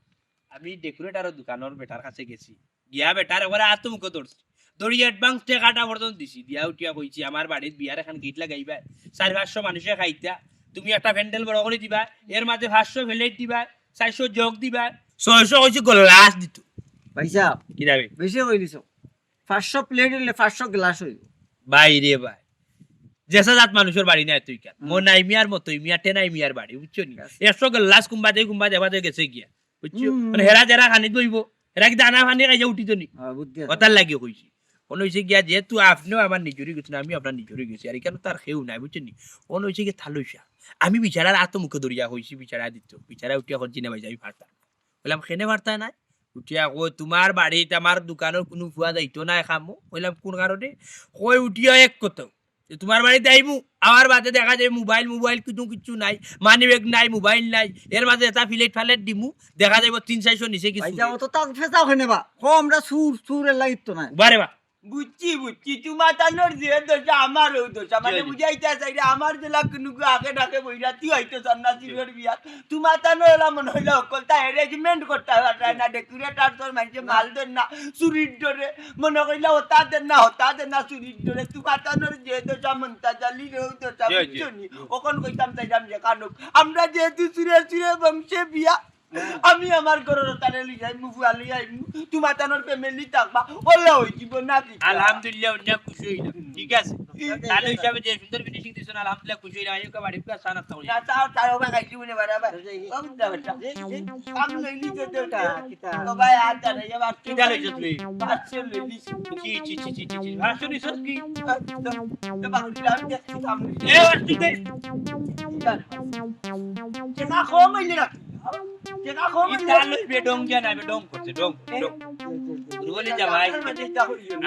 আমি ডেকোরেটরর দোকানর বেটার কাছে গেছি, গিয়া বেটার একবারে আতো মুখো ধরছি, ধরি advance টেকাটা পর্যন্ত দিছি, দিয়া উঠিয়া কইছি, "আমার বাড়িত বিয়ার এখান গেট লাগাইবায়, চাইর পাঁচশো মানুষে খাইতা, তুমি একটা প্যান্ডেল বড় করি দিবায়, এর মাঝে পাঁচশো প্লেট দিবায়, চাইরশো জগ দিবায়, ছয়শো কইছি গ্লাস দিতো।" ভাইসাব, কিতা বে? বেশি কই দিছো। পাঁচশো প্লেট অইলে পাঁচশো গ্লাস অইবো। ভাই রে ভাই, যেসা জাত মানুষর বাড়ি নায় তুই কেন? হুম। মনাই মিয়ার মতই মিয়া, টেনাই মিয়ার বাড়ি, বুঝছো নি? Yes। একশো গ্লাস কুম্বা দে, কুম্বা দেবা দে গেছে গিয়া, বুঝছো? হুম। মানে হেরা যেরা খানিত বইবো, হেরা কিতা আনা পানি খাইয়া উঠিতো নি? হ্যাঁ, বুদ্ধি আছে। কথার লাগি কইছি। অন অইছে গিয়া, যেহেতু আপনেও আমার নিজর অই গেছইন, আমিও আপনার নিজর অই গেছি, আর ইখানো তার কেউ নাই, বুঝছো নি? অন অইছে গিয়া তালই সাব, আমি বিচারার আতো মুখো ধরিয়া কইছি, বিচারা দিতো, বিচারা উঠিয়া কইছি না ভাই, আমি পারতাম। কইলাম, "কেনে পারতায় নায়?" উঠিয়া কয়, "তুমার বাড়িত আমার দোকানর কুনু ফুয়া যাইতো নায় কামো।" কইলাম, "কুন কারণে?" কয় উঠিয়া এক কথা, যে, "তুমার বাড়িত আইমু, আওয়ার বাদে দেখা যায় মোবাইল, মোবাইল কুনু কিচ্ছু নাই, মানি ব্যাগ নাই, মোবাইল নাই, এর মাঝে এটা প্লেট ফালেট দিমু, দেখা যাইবো তিন চাইরশো নিচে কিছু ভাই, নাই।" যাও তো, তাও ফেসাও কেনে বা? কও, আমরা চুর, চুর এর লাগিত তো নাই। বারে বা। বুঝছি, বুঝছি, তুমাতানর যে দশা, আমারও দশা, মানে, জি, জি। বুঝাইতা চাইরা, আমার যেলা কুনুগু আগে ডাকে বইরা, তুই হয়তো চান না, জি। চুরর বিয়া, তুমাতানর এলা মনে অইলা হকলতা arrangement করতা পাররা না, জি। ডেকোরেটর তোর মানষে জি। মাল দেন না, চুরির ডরে, মনে কইলা হতা দেন না, হতা দেন না, চুরির ডরে, তুমাতানর যে দশা মন্তাজ আলীরও দশা, জি, জি। বুঝছো নি? জি। অখন কইতাম চাইরাম যে কানুক, আমরা যেহেতু চুরে চুরে বংশে বিয়া, আমি আমার ঘরর তারে লই যাইমু, ফুয়া লই আইমু, তুমাতানর family থাকবা, অলা অই জীবন না কি? আলহামদুলিল্লাহ, অনেক খুশি অইলাম। ঠিক আছে। তালই সাবে যে সুন্দর finishing দিছইন, আলহামদুলিল্লাহ, খুশি অইলাম। আইও কা বাড়ি, পুরা চা নাস্তা করি। না, চা, চা, ওবা খাইছি মনে বাড়া, বাড়া। ও বুঝতে পারছি। কাম লইলি তো দেউতা। কিতা? ও ভাই, আর জানাই, এবার কিতা লইছো তুমি? পাঁচশো লইলি। ছি, ছি, ছি, ছি, ছি, ছি। পাঁচশো নিছস কি? এ বাবা, আমি দেখছি সামনে। এ, আর তুই দে। কিতা? টেকা কম অইলে না। টেকা কম অইলে ইতা না। লইবে, ডং জানা, বে ডং করছে, ডং, ডং। দুর্বলই যা ভাই।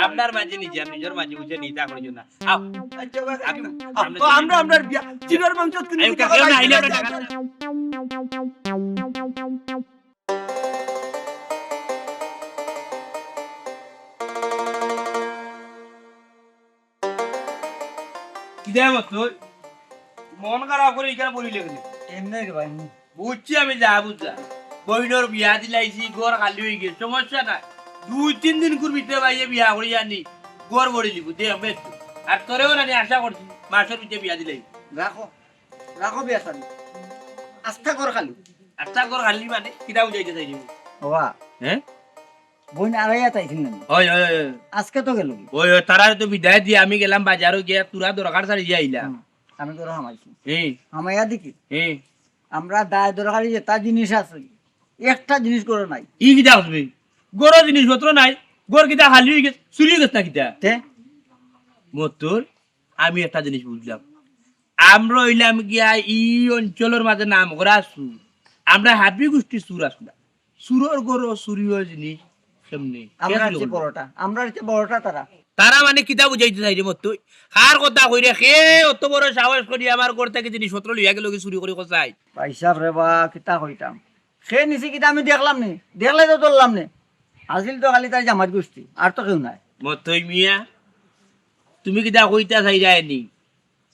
আপনার মাঝে নিজে, নিজর মাঝে বুঝে নিতা করিও না। আও। আচ্ছা, ভাই, আও। আমরা, আমরা, আমরা বিয়া। জিগার মাংস তুমি আইও, কিতা কাকা, খাইছো? আইলে আমরা টাকা কিতা মত তুই? মন খারাপ করি ইখান বলি লেখলি। এমনে রে ভাই। বুঝছি আমি যা বুঝা। বইনর বিয়া দিলাইছি, ঘর খালি অই গেছে, সমস্যা নাই। দুই তিন দিন কুর ভিতরে ভাইয়ে বিয়া করি আনি, ঘর ভরি লিবো, দে, বেশ। আর তোরেও না, আমি আশা করছি, মাসর ভিতরে বিয়া দিলাই। রাখো, রাখো বিয়া শাদী। আস্তা ঘর খালি। আস্তা ঘর খালি মানে? কিতা বুঝাইতে চাইলি? ওবা। হ্যাঁ? বইন আড়াইয়া চাইছিল না। হয়, হয়, হয়। আজকে তো গেল। ওই, ওই, তারারে তো বিদায় দিয়া আমি গেলাম বাজারো গিয়া, তোরা দরকার ছাড়ি দিয়া আইলা। হুম, আমি তোরা হামাইছি। এই। হামাইয়া দেখি। এই। আমরা দায় দরকারি যেটা জিনিস আছে, একটা জিনিস করে নাই। ই কিতা আসবে? ঘরো জিনিসপত্র নাই, ঘর কিতা খালি অই গেছে, চুরি অই গেছে না কিতা? তে? মতর, আমি একটা জিনিস বুঝলাম। আমরা অইলাম গিয়া ই অঞ্চলর মাঝে নাম করা চুর। আমরা হাবি গোষ্ঠী চুর আছলা। চুরর ঘরো চুরি অয় জিনিস কেমনে? কে আমরা চুরি হচ্ছে করলো? বড়টা, আমরা হচ্ছে বড়টা তারা। তারা মানে কিতা বুঝাইতে চাই রে মত তুই? কার কথা কই রে? কে অত বড় সাহস করি আমার ঘর থাকি জিনিসপত্র লইয়া গেল কি চুরি করি কোথায়? ভাই সাহেব রে বা, কিতা কইতাম? কে নিছে কিতা আমি দেখলাম নি, দেখলে তো ধরলাম নি। আসিল তো খালি তার জামাত গোষ্ঠী, আর তো কেউ নাই। মতই মিয়া, তুমি কিতা কইতা চাইরায় নি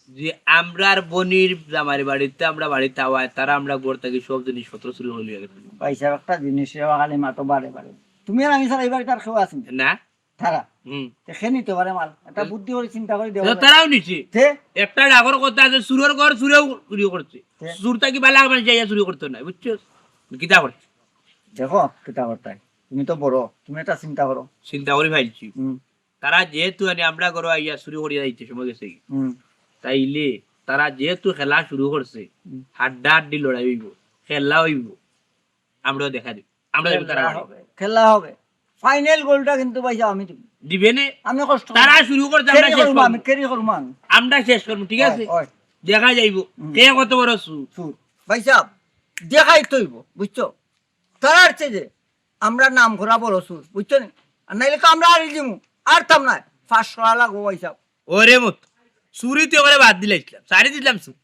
যে আমরার বইনর জামাইর বাড়িতে আমরা বাড়িত আওয়ায়, তারা আমরা ঘর থাকি সব জিনিসপত্র চুরি করি লইয়া গেছে? ভাই সাহেব, একটা জিনিস রে বা, খালি মাতো বারে বারে। তুমি আর আমি ছাড়া এই বাড়িত আর কেউ আছে নি? না। তারা। হুম। তে কে নিতে পারে মাল? একটা হুম। বুদ্ধি করি চিন্তা করি দেওয়া তো যায়। তারাও নিছে। তে? একটা ডাকর কথা আছে, চুরর ঘর চুরেও চুরি করছে। তে? চুর থাকি বালা মানুষ যাইয়া চুরি করতো না, বুঝছো? কিতা করছে? দেখো, কিতা করতায়। তুমি তো বড়, তুমি একটা চিন্তা করো। চিন্তা করি ফাইলছি। হুম। তারা যেহেতু আনি আমরা ঘরো আইয়া চুরি করিয়া যাইতে সময় গেছে কি? হুম। তাইলে তারা যেহেতু খেলা শুরু করছে, হুম। হাড্ডাহাড্ডি লড়াই অইবো, খেলা অইবো, আমরাও দেখা দিব। আমরা দেখবো তারা খেলা বাড়ি। হবে, খেলা হবে। ফাইনাল গোলটা কিন্তু ভাই সাহেব আমি দিব। দিবে নে? আমি কষ্ট তারা করবো। শুরু করছে, আমরা carry শেষ করবো করবো। আমি, carry করবো আমি। আমরা শেষ করবো, ঠিক ওই, আছে? ওই। দেখা যাইবো, হুম। কে কত বড় চুর। চুর। ভাই সাহেব, দেখাই তো অইবো, বুঝছো? তারা আসছে যে আমরা নাম করা বড় চুর, বুঝছো নি? আর নাইলে তো আমরা আর দিমু, আর থাম নাই, ফাঁস করা লাগবো পয়সা। ওরে মত, চুরি তো করে বাদ দিলাইছিলাম, ছাড়ি দিলাম চুর।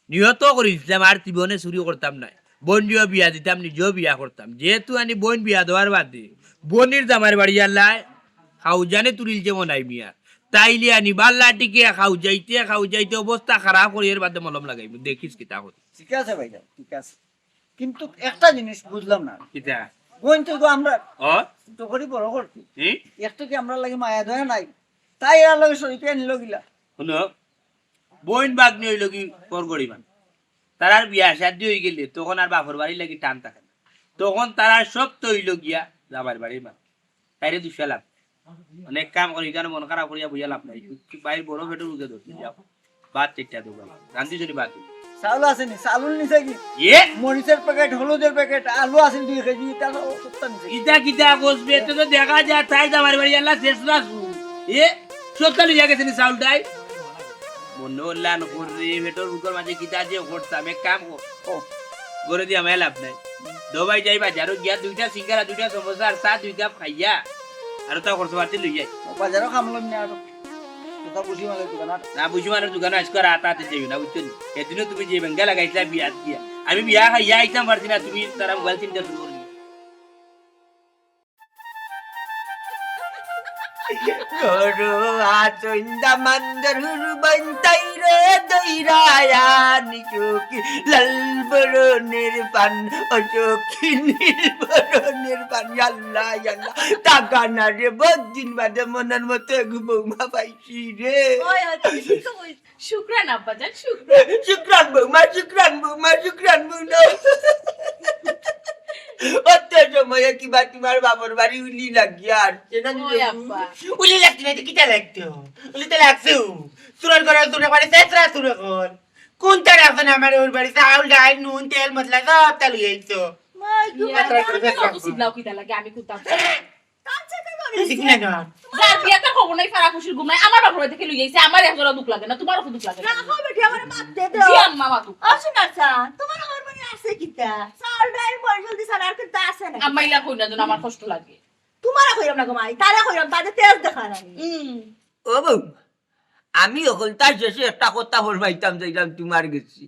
নিয়ত করি দিছিলাম, আর জীবনে চুরি করতাম নায়। বইনরেও বিয়া দিতাম, নিজেও বিয়া করতাম। যেহেতু আনি বইন বিয়া দেওয়ার বাদে বইনর জামাইর বাড়ি আল্লায় খাউজানে তুলিলছে মনাই মিয়া, তাইলে আনি বাল্লা টিকে খাউজাইতে খাউজাইতে অবস্থা খারাপ করি এর বাদে মলম লাগাইমু। দেখিস কিতা করি। ঠিক আছে ভাইজান, ঠিক আছে, কিন্তু একটা জিনিস বুঝলাম না। কিতা? বইন তো আমরা ও? তো করি বড় করছি। হুম? একটু কি আমরা লাগি মায়া দয়া নাই? তাই এর লগে শরীকে আনলো গিলা। হুনো, বইন ভাগ্নি অইলো গি পর গরিমান। তারার বিয়া শাদি অই গেলে তখন আর বাপর বাড়ির লাগি টান থাকে না। তখন তারার সব তো অইলো গিয়া জামাইর বাড়ির মানুষ। তাইরে দুষা লাভ। অনেক কাম করি, ইখানো মন খারাপ করিয়া বইয়া লাভ নাই। বাইর বড় পেটর রুগে ধরতে যাও। ভাত চাইরটা দেও বাবা। রান্ধি চুরি ভাত। চাউল আছে নি? চাউল নিছে কি? ইয়ে? মরিচের প্যাকেট, হলুদের প্যাকেট, আলু আছে দুই কেজি, ইটা সব সবটা নিছে। ইটা কিতা কস বে? তো দেখা যায় তাই জামাইর বাড়ি আল্লাহ শেষ না শুরু। এ? সবটা লইয়া গেছে নি চাউলটাই? মনে হল্লান করে পেটর ভুকর মাঝে কিতা যে করতাম, এক কাম কর। ও। ঘরে দিয়া আমার লাভ নাই। দবাই যাই বাজারো গিয়া দুইটা সিঙ্গারা, দুইটা সমোসা আর চা দুই কাপ খাইয়া। আর তা খরচ বাড়তি লই যাই। বাজারো কাম লইম না আর। কথা বুঝি মালের দোকান আর। না বুঝি মালের দোকান আজকে রাত রাতে যাইও না, বুঝছো নি? এদিনও তুমি যে বেঙ্গা লাগাইছিলা বিয়া দিয়া। আমি বিয়া খাইয়া আইতাম পারছি না, তুমি তারা মোবাইল চিন্তা শুরু করি। ঘরো আছইন দামান্দর হুরু বইন তাইরে দইরা আনি চোখে লাল বরণের পান, ও চোখে নীল বরণের পান, ইয়াল্লা, ইয়াল্লা। টাকা না রে, বহুত দিন বাদে মনর মতো এগু বৌমা পাইছি রে। ওই, ওই, তুমি ঠিক তো কইছো। শুক্রান আব্বাজান, শুক্রান। শুক্রান বৌমা, শুক্রান বৌমা, শুক্রান বৌমা। অত সময়ে কিবা তোমার বাপর বাড়ি উলি লাগিয়া আসছে না নি ওই বাবু? আব্বা। উলি লাগছে না, তো কিতা লাগতো? উলি তো লাগছে। চুরর ঘরর চুর একবারে শেষরা চুর অখন। কোনটা রাখছো না আমার ওর বাড়ি? চাউল, ডাইল, নুন, তেল, মশলা সবটা লই আইছো। মাই গো, ইয়া, মাই গো। তুমি অত চিল্লাও কিতা লাগে? আমি কুনতা তার চাইতে আমি তুমি শিখি না কেন? যার বিয়াতে খবর নাই, ফারা খুশির ঘুম নাই, আমার বাপর বাড়ি থাকি লই আইছে, আমার এক জোড়া দুখ লাগে না, তোমার অত দুখ লাগে না। রাখো বেটি, আমার বাদ দে দাও। জি আম্মা, মাতু। ও সোনার চা, তোমার খবর মানে আছে কিতা? চাউল, ডাইল, মরিচ, হলদি ছাড়া আর কিতা আছে না? আম্মা, ইলা কই না যেন, আমার কষ্ট লাগে। তোমারে কইরাম না গো মাই, তারে কইরাম, তারে তেজ দেখা নাই। হুম। ও বউ, আমি অকলতা শেষে একটা কথা ফরমাইতাম চাইরাম তোমার গেছে।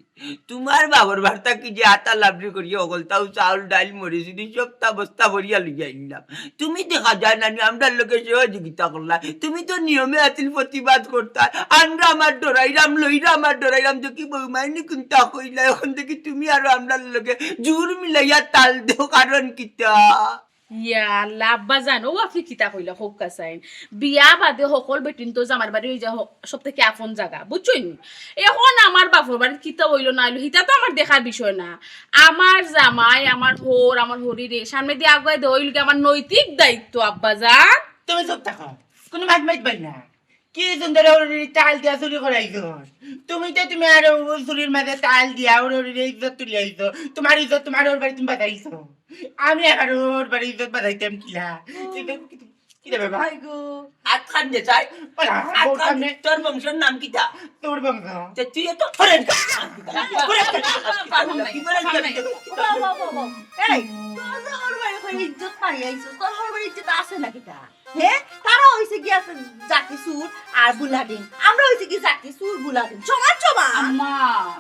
তোমার বাপর বাড়ি থাকি যে আটা লাবড়ি করিয়া অকলতাউ চাউল, ডাইল, মরিচ, উরিচ সবটা বস্তা ভরিয়া লইয়া আইলাম। তুমি দেখা যায় না নি, আমরার লগে সহযোগিতা করলায়। তুমি তো নিয়মে আছিল প্রতিবাদ করতায়। আনরাম আর ডরাইরাম, লইরাম আর ডরাইরাম, দেখি বৌমাইনি কুনতা কইলা, অখন দেখি তুমি আরো আমরার লগে জুর মিলাইয়া তাল দেও, কারণ কিতা? ইয়া আল্লাহ, আব্বাজান, ও আপনি কিতা কইলা, কউক্কা চাইন। বিয়া বাদে হকল বেটিন তো জামার বাড়ি অই যায় হ-, সব থাকি আপন জাগা, বুঝছইন নি? অখন আমার বাপর বাড়িত কিতা অইলো না অইলো, হিতা তো আমার দেখার বিষয় না। আমার জামাই, আমার হউর, আমার হউরিরে সামনেদি আগুয়াই দেওয়া অইলো গি আমার নৈতিক দায়িত্ব, আব্বাজান। তুমি চুপ থাকো, কুনু মাত মাতবায় না। কি সুন্দর ওর তাল দিয়া চুরি করাইছো। তুমি তো তুমি আর ওর চুরির মাঝে তাল দিয়া ওর, ওর ইজ্জত তুলিয়া আইছো। তোমার ইজ্জত তোমার ওর বাড়ি তুমি বাঁচাইছো। আমি আবার ওর বাড়ি ইজ্জত বাঁচাইতাম কিলা? কি দেবে, কি দেবে, কি দেবে বাবা? ভাই গো। আতখান দে চাই। ওলা, আতখান দে। তোর বংশর নাম কিতা? তোর বংশ। তে তুই তো ফরেন কা। ফরেন কা। কি বলেন? বাবা, বাবা, বাবা। এই, তোর যে ওর বাড়ি করে ইজ্জত মারি আইছো, তোর ওর বাড়ি ইজ্জত আছে না কিতা? হে, তারা অইছে গিয়া জাতি চুর আর বুলাডিন, আমরা অইছে কি জাতি চুর বুলাডিন, সমান সমান। আম্মা,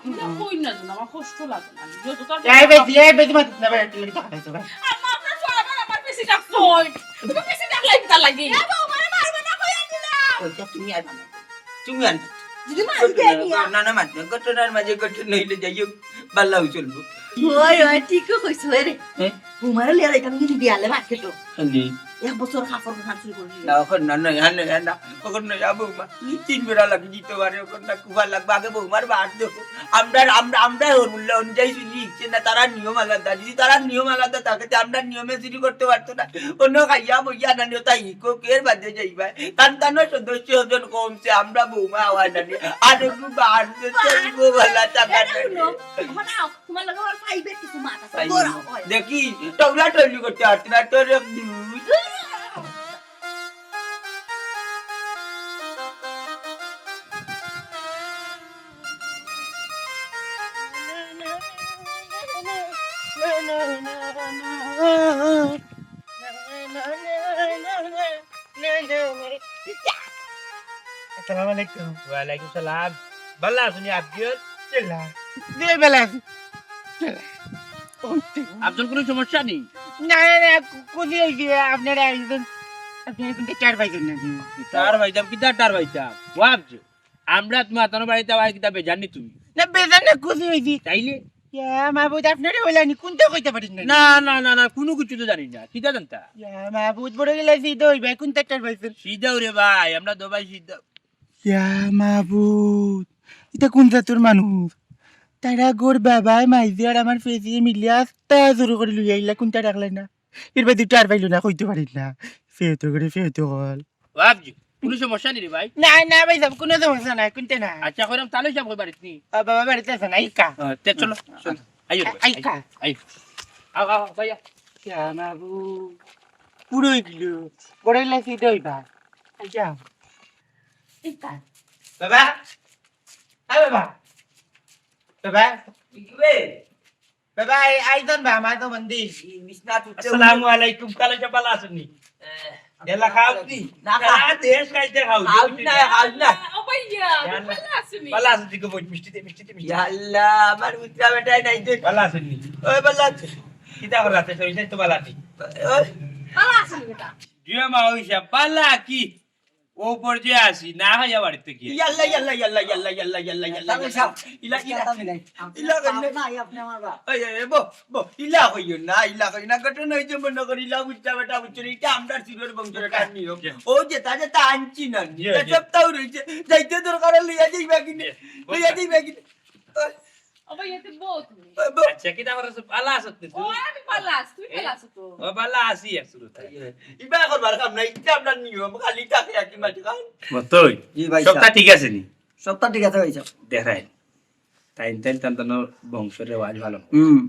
ইলা কইন না যেন, আমার কষ্ট লাগে না। যত তার এই বেটি, এই বেটি, মাত না, বেটি, বেটি, কথা কইছো, বেটি। আম্মা, আপনার সব আবার আমার পিছে ডাকছইন। তুমি পিছে ডাকলাই কিতা লাগি? এ বউ, আমারে মারবে না কইয়া দিলাম। ওইটা তুমি আর বানাও। তুমি আর বানাও। যদি মারি দেয় না। না, না, মাত না। ঘটনার মাঝে ঘটনা অইলে যাই হোক, বাল্লাও চলবো। ওই, ওই, ঠিকই কইছো, এ রে। হ্যাঁ? তোমারে লইয়া যাইতাম কিন্তু বিয়ালে মার্কেটো। খালি। এক বছর কাপড় খান চুরি করে নিয়ে। না, অখন না, না, হ্যাঁ, না, হ্যাঁ, না। অখন না, যা বৌমা। তিন বেড়া লাগি দিতে পারে, অখন না, কুফা লাগবে। আগে বৌমার বাদ দেবো। আমরা, আমরা, আমরা ওর মূল্য অনুযায়ী চুরি শিখছে না, তারা নিয়ম আলাদা। যদি তারা নিয়ম আলাদা থাকে, তে আমরা নিয়মে চুরি করতে পারতো না। অন্য খাইয়া বইয়া না নিয়ে তাই ইকো কের বাদে যাইবা। তান তানো সদস্য ওজন কমছে, আমরা বৌমা আওয়াজ আনি। আর একটু বাড়তে চলবো, ভালা টাকা এটা নাই। শুনো, এখন আও, তোমার লগে আমার ফাইভের কিছু মাত আছে। ফাইভ। বড় হয়। দেখি, টগলা টগলি করতে পারছি না, তোর এক দুধ। আসসালামু আলাইকুম। ওয়ালাইকুম সালাম। ভালা আছইন নি আফজল? জি ভালা আছি। আফজল, কুনু সমস্যা নি? না, না, না, খুশি অইছি আপনারা আইছইন। আপনারা কুনতা টের পাইছইন না নি? টের পাইতাম, কিতা টের পাইতাম? ও আফজল, আমরা তুমার তানর বাড়িত আইয়া কিতা বেজার নি তুমি? না, বেজার না, খুশি অইছি। তাইলে? ইয়া মাবুদ, আপনারা অইলা নি, কুনতা কইতা পারইন না। না, না, না, না, কুনু কিচ্ছু তো জানি না। কিতা জানতা? ইয়া মাবুদ, বড় গেলা সিধা অইবা, কুনতা টের পাইছইন? সিধাউ রে ভাই, আমরা তো ভাই সিধা। ইয়া মাবুদ, ইতা কুন জাতর মানুষ? তারা ঘর বাবায় মাইজে আর আমার ফেসিয়ে মিলিয়া আস্তা জোর করি লইয়া আইলা, কুনতা রাখলা না? এর বাদে টের পাইলো না, কইতা পারইন না। ফেতো করে ফেতো কল। ও আফজল, কুনু সমস্যা নি রে ভাই? না, না ভাইসাব, কুনু সমস্যা নাই, কুনতা না। আচ্ছা, কইরাম তালই সাব কই বাড়িত নি? আ, বাবা বাড়িত আছে না, ইকা। আ, তে চলো, চলো। আইও রে ভাই, আইকা। আইও, আইও। আও, আও, ভাইয়া। ইয়া মাবুদ, পুরো গেল। বড় গেলা সিধা অইবা। আইয়া। ইকা। বাবা। আ, বাবা। বাবা। কি রে? বাবা, আই, আইছইন বা, আমার তো বন্দি। আসসালামু আলাইকুম, কালো সাব, ভালা আছইন নি? এ, এলা খাও নি? না, না। সারা দেশ খাইতে খাও। খাও না, খাও না। ও ভাইয়া, ইয়া আল্লাহ। ভালা আছইন নি? ভালা আছইন নি গো বইন? মিষ্টি দে, মিষ্টি দে, মিষ্টি দে। ইয়া আল্লাহ, আমার পুত্রা বেটায় নাই দে। ভালা আছইন নি? ওই ভালা আছে। কিতা করলা তে? শরীর তো ভালা নি? ওই। ভালা আছইন নি বেটা? জিও মা, ওই সাব, ভালা কি? ও পর্যায়ে আছি, না খাইয়া বাড়িত গিয়া। ইয়াল্লা, ইয়াল্লা, ইয়াল্লা, ইয়াল্লা, ইয়াল্লা, ইয়াল্লা, ইয়াল্লা, তাহলে ইয়াল্লা। সাব, ইলা, ইলা, ইলা, ইলা, ইলা, না, এই আপনি আমার বাপ। এই, এই, এই, বো, বো, ইলা কইও না, ইলা কইও না। ঘটনা অইছে মনে করি, ইলা বুঝতা বেটা, বুঝছো নি? ইটা আমরার চুরর বংশর একটা নিয়ম। জি। ও যেটা যেটা আনছি না, জি, এটা জি। সপ্তাহ রইছে, যাইতে দরকার লইয়া যাইবা কিনে, জি। লইয়া যাইবা কিনে। ও ভাই, এতে বউ তুমি। আচ্ছা, কিতা খবর আছে? ভালা আছো তুই? ও, আমি ভালা আছি, তুই ভালা আছো তো? ও, ভালা আছি, আসলে তাই। ইবা করবার কাম নাই, ইটা আমরার নিয়ম, খালি থাকে আর কি মাটি খান। মতই? জি ভাই সাব। সবটা ঠিক আছে নি? সবটা ঠিক আছে ভাই সাব। দেখরায়, তাইন তাইন তান তান বংশর রেওয়াজ ভালা। হুম।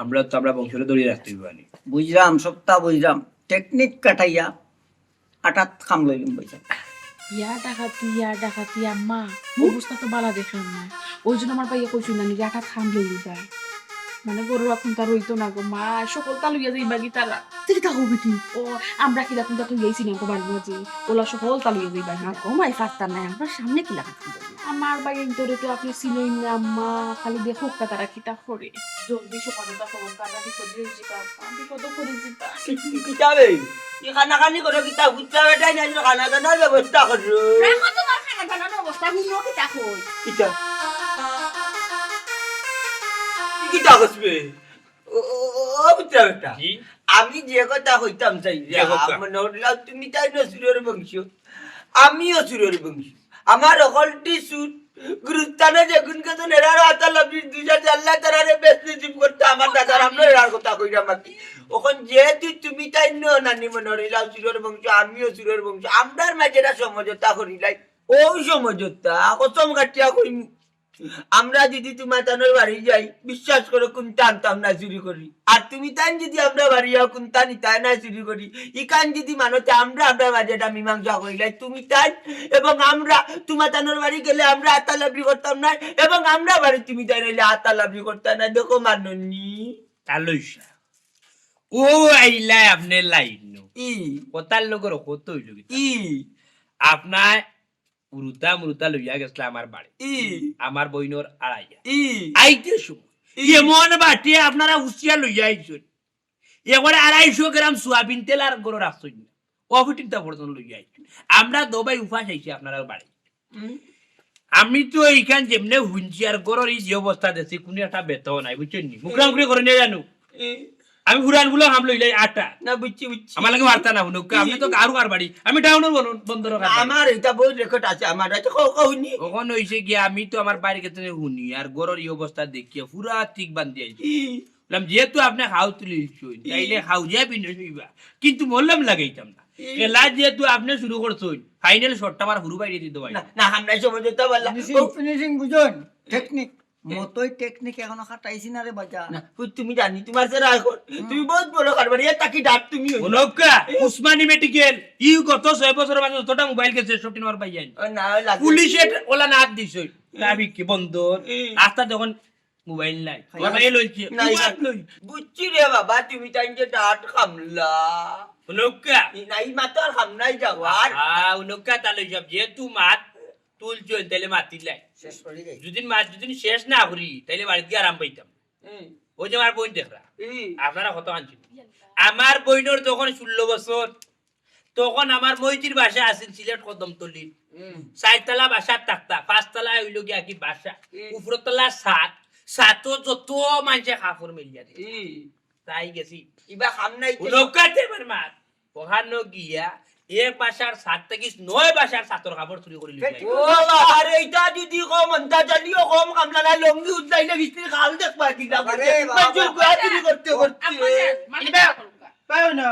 আমরা তো আমরা বংশরে ধরিয়া রাখতে অইবো নি। বুঝরাম, সবটা বুঝরাম। টেকনিক কাটাইয়া আটাত কাম লইলাম পয়সা। ইয়া ডাকাতি, ইয়া ডাকাতি, আম্মা, হুম? অবস্থা তো বালা দেখলাম না। ওই জন্য আমার ভাইয়ে কইছিল না, নিজে আটাত কাম লইলিবা। মানে, ঘরো কুনতা রইতো না গো মা, সকলতা লইয়া যাইবা গি তারা। তুই কিতা কবি তুই? ও, আমরা কিলা কুনতা তুই আইছি না গো বাড়ির মাঝে, ওলা সকলতা লইয়া যাইবা। না গো মাই, পারতা নাই, আমরা সামনে কিলা কাজ করবো? আমার ভাই ইন্তরে তো আপনি চিনইন না আম্মা, খালি দেখউক্কা তারা কিতা করে। জলদি সমাজে তা খবর কাটা বিপদে হয়ে যাবা, বিপদে পড়ে যাবা। কি, কি, কিতা বে? ই কানাকানি করো কিতা? বুঝতে বেটাই না, যে কানা দানার ব্যবস্থা করো। রাখো তোমার কানা দানার ব্যবস্থা, হুনো কিতা কই। কিতা? কিতা করবে? ও, ও, ও, ও, বুঝতে বেটা। কি? আমি যে কথা কইতাম চাই, যে যে কথা। আমার নরলা তুমি তাই না চুরর বংশ, আমিও চুরর বংশ। আমার হকলটি চুর, গুরুস্থানে যেগুন কেতন এরার আতা লাভির দুই হাজার আল্লাহ তারারে বেশ নসিব করতে আমার দাদার আমরা এরার কথা কইরা মাতি। অখন যেহেতু তুমি তাই ন নানি মনে হইলাও চুরর বংশ, আমিও চুরর বংশ, আমরার মাঝে এরা সমঝোতা করিলাই। ও সমঝোতা, কসম কাটিয়া কইমু। আমরা যদি তুমার তানোর বাড়ি যাই, বিশ্বাস করো, কুনতা আনতাম না চুরি করি। আর তুমি তাইন যদি আমরা বাড়ি যাও, কুনতা নিতায় না চুরি করি। ইখান যদি মানো তে আমরা, আমরা মাঝে এটা মীমাংসা করিলাই। তুমি তাইন এবং আমরা তুমার তানোর বাড়ি গেলে আমরা আতা লাভরি করতাম না, এবং আমরা বাড়ি তুমি তাইন হইলে আতা লাভরি করতাম না। দেখো মাননি। তালইসা। ও আইলা আপনে লাইন। ই। কথার লগর কত হইল কি? ই। আপনার উরুতা মুরুতা লইয়া গেছলা আমার বাড়ি। ই। আমার বইনর আড়াইয়া। ই। আইতে সময়। ই। এমন বাটে আপনারা হুঁশিয়া লইয়া আইছইন। এবারে আড়াইশো গ্রাম সোয়াবিন তেল আর গরো রাখছইন না। অফিটিনটা পর্যন্ত লইয়া আইছইন। আমরা দবাই উপাস আইছি আপনারা বাড়ি। হুম। আমি তো এইখান যেমনে হুনছি আর গরর এই যে অবস্থা দেখছি, কুনু একটা বেতন নাই, বুঝছইন নি? মুখরা মুখরি করে নিয়ে জানো। ই। আমি পুরান বুলো হাম লইলাই আটা। না, বুঝছি, বুঝছি। আমার লগে মারতা না, হুনুক্কা, আপনে তো ই। গারু আর বাড়ি। আমি টাউনর বন-, বন্দর কার বাড়ি। আমার এটা বই রেকর্ড আছে, আমার এটা কও, কও নি। অখন অইছে গিয়া, আমি তো আমার বাড়ি গেছে হুনি, আর গরর এই অবস্থা দেখিয়া পুরা ঠিক বান্ধি আইছি। ই। বললাম, যেহেতু আপনে খাও তুলিলছইন, ই। তাইলে খাও যে বিনয় হইবা। কিন্তু মল্লাম লাগাইতাম না। ই। খেলা যেহেতু আপনে শুরু করছইন, ফাইনাল শটটা আমার হুরু বাইরে দিতে পারি। না, না, আমরা সমঝোতা বললাম। ফিনিশিং, ও। ফিনিশিং বুঝুন, টেকনিক। মতই টেকনিক এখনো খাটাইছি না রে বাজা। না, কই তুমি জানি, তুমার যারা এখন, হুম। তুমি বহুত বড় কারবারি, এ তাকি ডাক তুমি হইছো। হুনুক্কা, এ? উসমানী মেডিকেল, ই গত ছয় বছরর মাঝে যতটা মোবাইল গেছে, সব টিন আমার ভাই আইন। ও না, ওই লাগে। পুলিশে ওলা নাক দিছে, হুম। তাবি কি বন্ধ? হুম। আস্তা যখন মোবাইল নাই। নাই। তোমার ভাইয়ে লইছে। নাই, মোবাইল নাই। লই। বুঝছি রে বাবা, তুমি তাইন যে ডাট খামলা। উনকা? ই নাই, মাতো আর খাম নাই যাওয়ার। আ, উনকা তা লই সব, যেহেতু মাত তুলছইন, তাইলে মাতিলাই। শেষ করি দেই। যদি মাত যদি শেষ না করি, তাইলে বাড়িত গিয়া আরাম পাইতাম। হুম। ওই যে আমার বইন দেখরা, হুম। আপনারা কত আনছিল। আমার বইনর যখন ষোলো বছর, তখন আমার মইজির বাসা আছিল সিলেট কদমতলির। হুম। চাইরতলা বাসাত থাকতা, পাঁচতলা অইলো গিয়া কি বাসা। হুম। উপরতলা ছাদ, ছাদো যত মানষে কাপড় মেলিয়া দে। হুম। তাই গেছি। ইবা খাম নাই তো। উনকাতে আমার মাত। ওখানো গিয়া এক বাসার ছাদ থাকি নয় বাসার ছাদর কাপড় চুরি করি লইয়া আইছে। ও বাবা, আরে ইটা যদি কম আন্দাজ আলিও কম কামলা না, লঙ্গি উদ্দাইলে বিস্তির খাল দেখবা কি না? আরে বাবা। মানষর গুয়া চুরি করতে করতে। আপা যান, মাথা ইবা, গরম করুন না। পাও না,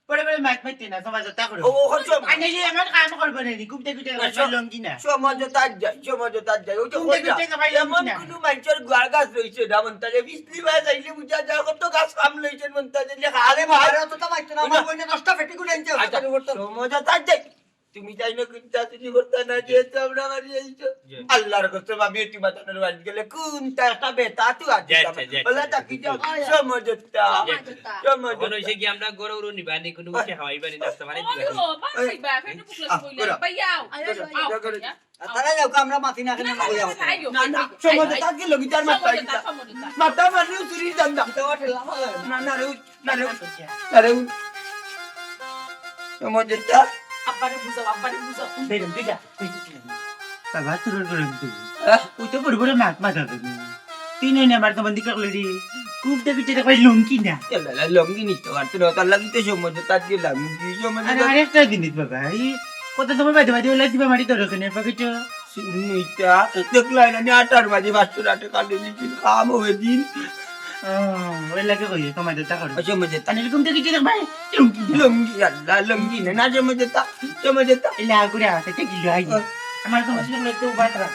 পরে পরে মাত মাতিও না, সমঝোতা করো। ও, ও, সব- আনে যে এমন কাম করবো না, খুব দেখি দেখি আচ্ছা। লঙ্গি না। সমঝোতাত যাই, সমঝোতাত যাই। ওই তো ঘুমতে কইলা, ঘুমতে যাবাই এমন না। কোনো মানষর গুয়ার গাছ রইছে না, মন্তাজে বিজলি বাজ আইলে বুঝা যায়, কত গাছ কাম লইছে মন্তাজে, লেখা আরে আরে ভাই। বাবা, অতটা মারতো না, আমার ওই না। বইনে দশটা পেটিকুট আনছে, আচ্ছা, ওটা করতো। সমঝোতাত যাই। তুমি তাই না কিন্তু তুমি করতে না, যে তো আমরা বাড়ি আইছো। জি। আল্লাহর কসম, আমি একটু বাতানোর বাড়ি গেলে কোনটা একটা বেটা তুই আজ যাই, যাই, যাই, বলে যাই, তাকি যাই। যাও, সমঝোতা। সমঝোতা। সমঝোতা। এখন হইছে কি আমরা গরু উরু নিবানি, কোনো কিছু খাওয়াইবানি, নাস্তা বানাই ও, দিবানি। ও, বাবা, এই, বাবা, একটু মুখ লাগা আহ, বইলে, করো। ভাইয়া, আও, আও, আও, আও, করো। ভাইয়া। আর তারা যাও, আমরা মাতি না, কেন না, না, যাও। আইও, না, না, আইও, সমঝোতা আইও। আজকে লগিতার মাত সমঝোতা, পাই। সমঝোতা। মাথা মারলেও চুরি জানতাম। না, না, রে, না, রে, না, রে। সমঝোতা। আব্বারে বুঝাও, আব্বারে বুঝাও। বেরম, তুই যা, তুই যা। বাবা, তোর ওর গরম তুই। হ্যাঁ? ওই তো বড় বড় মাত মাথা দেবে। তুই নয় না, আমার তো বন্দি কাকলে রে। খুব দেখি তুই দেখবে লুঙ্গি না। এ বেলা লুঙ্গি নিতে পারতো না, তার লাগি তো সমঝোতাত গেলাম। কি সমঝোতা? আরে, আরেকটা জিনিস বাবা, এই কত সময় বাদে বাদে ওলা দিবা মারি তোর ওখানে পকেটে। নুইতা, দেখলাই না, নি আটার বাজে বাসুর আটে কাটে দিন, কাম হবে দিন। ও, ওই লাগে কই, কমাই দে, তা করো। আচ্ছা, মজে তা। আনিল কুম থেকে চিনে ভাই, লুঙ্গি। লুঙ্গি, আল্লাহ, লুঙ্গি না, না, যে মজে তা, যে মজে তা। এলা করে আসে, তে গিলো আই। ও। আমার তো মুশকিল হলো, একটু উবাত রাখ।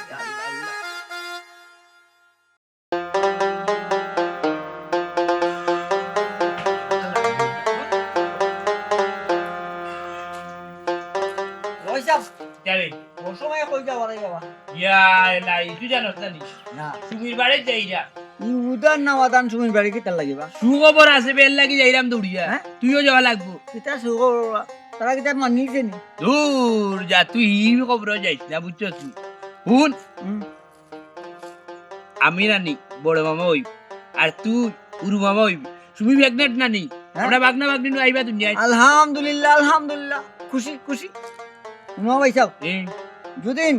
ওই সাব, যাবে। ও সময় কই যাওয়া রে বাবা? ইয়া, এলাই, তুই জানোস না নি? না। সুমির বাড়ি যাই যা। ই উদান না ওদান সুমির বাড়ি কিতার লাগি বা? সুখবর আছে, বেল লাগি যাইরাম দৌড়িয়া। হ্যাঁ? তুইও যাওয়া লাগবো। কিতা সুখবর বা? তারা কিতা মানিছে নি? দূর যা, তুই ই খবর যাইস না, বুঝছস নি? হুন। হুম। আমি নানি, বড় মামা অইব। আর তুই, উরু মামা অইবি। সুমি pregnant নানি। হ্যাঁ? আমরা বাগনা বাগনি নু আইবা দুনিয়াত। আলহামদুলিল্লাহ, আলহামদুলিল্লাহ। খুশি, খুশি। উমা ভাই সাব, এ? যুদিন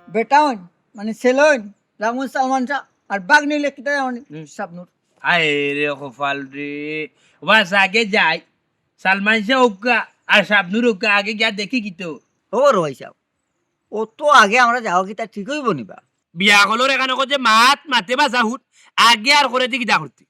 বেটা অইন, মানে ছেলে অইন, রামু সালমান শাহ, আর বাগনি অইলে কিতা জানো নি? হুম। শাবনূর। হায় রে কপাল রে। বাস আগে যাই। সালমান শাহ অউক্কা আর শাবনূর অউক্কা আগে গিয়া দেখি কিতা। ও রে ভাই সাব, অত আগে আমরা যাওয়া কিতা ঠিক অইবো নি বা? বিয়া অকলর এখানো কয় যে মাত মাতে বা যা হুন, আগে আর করে দি কিতা করতে।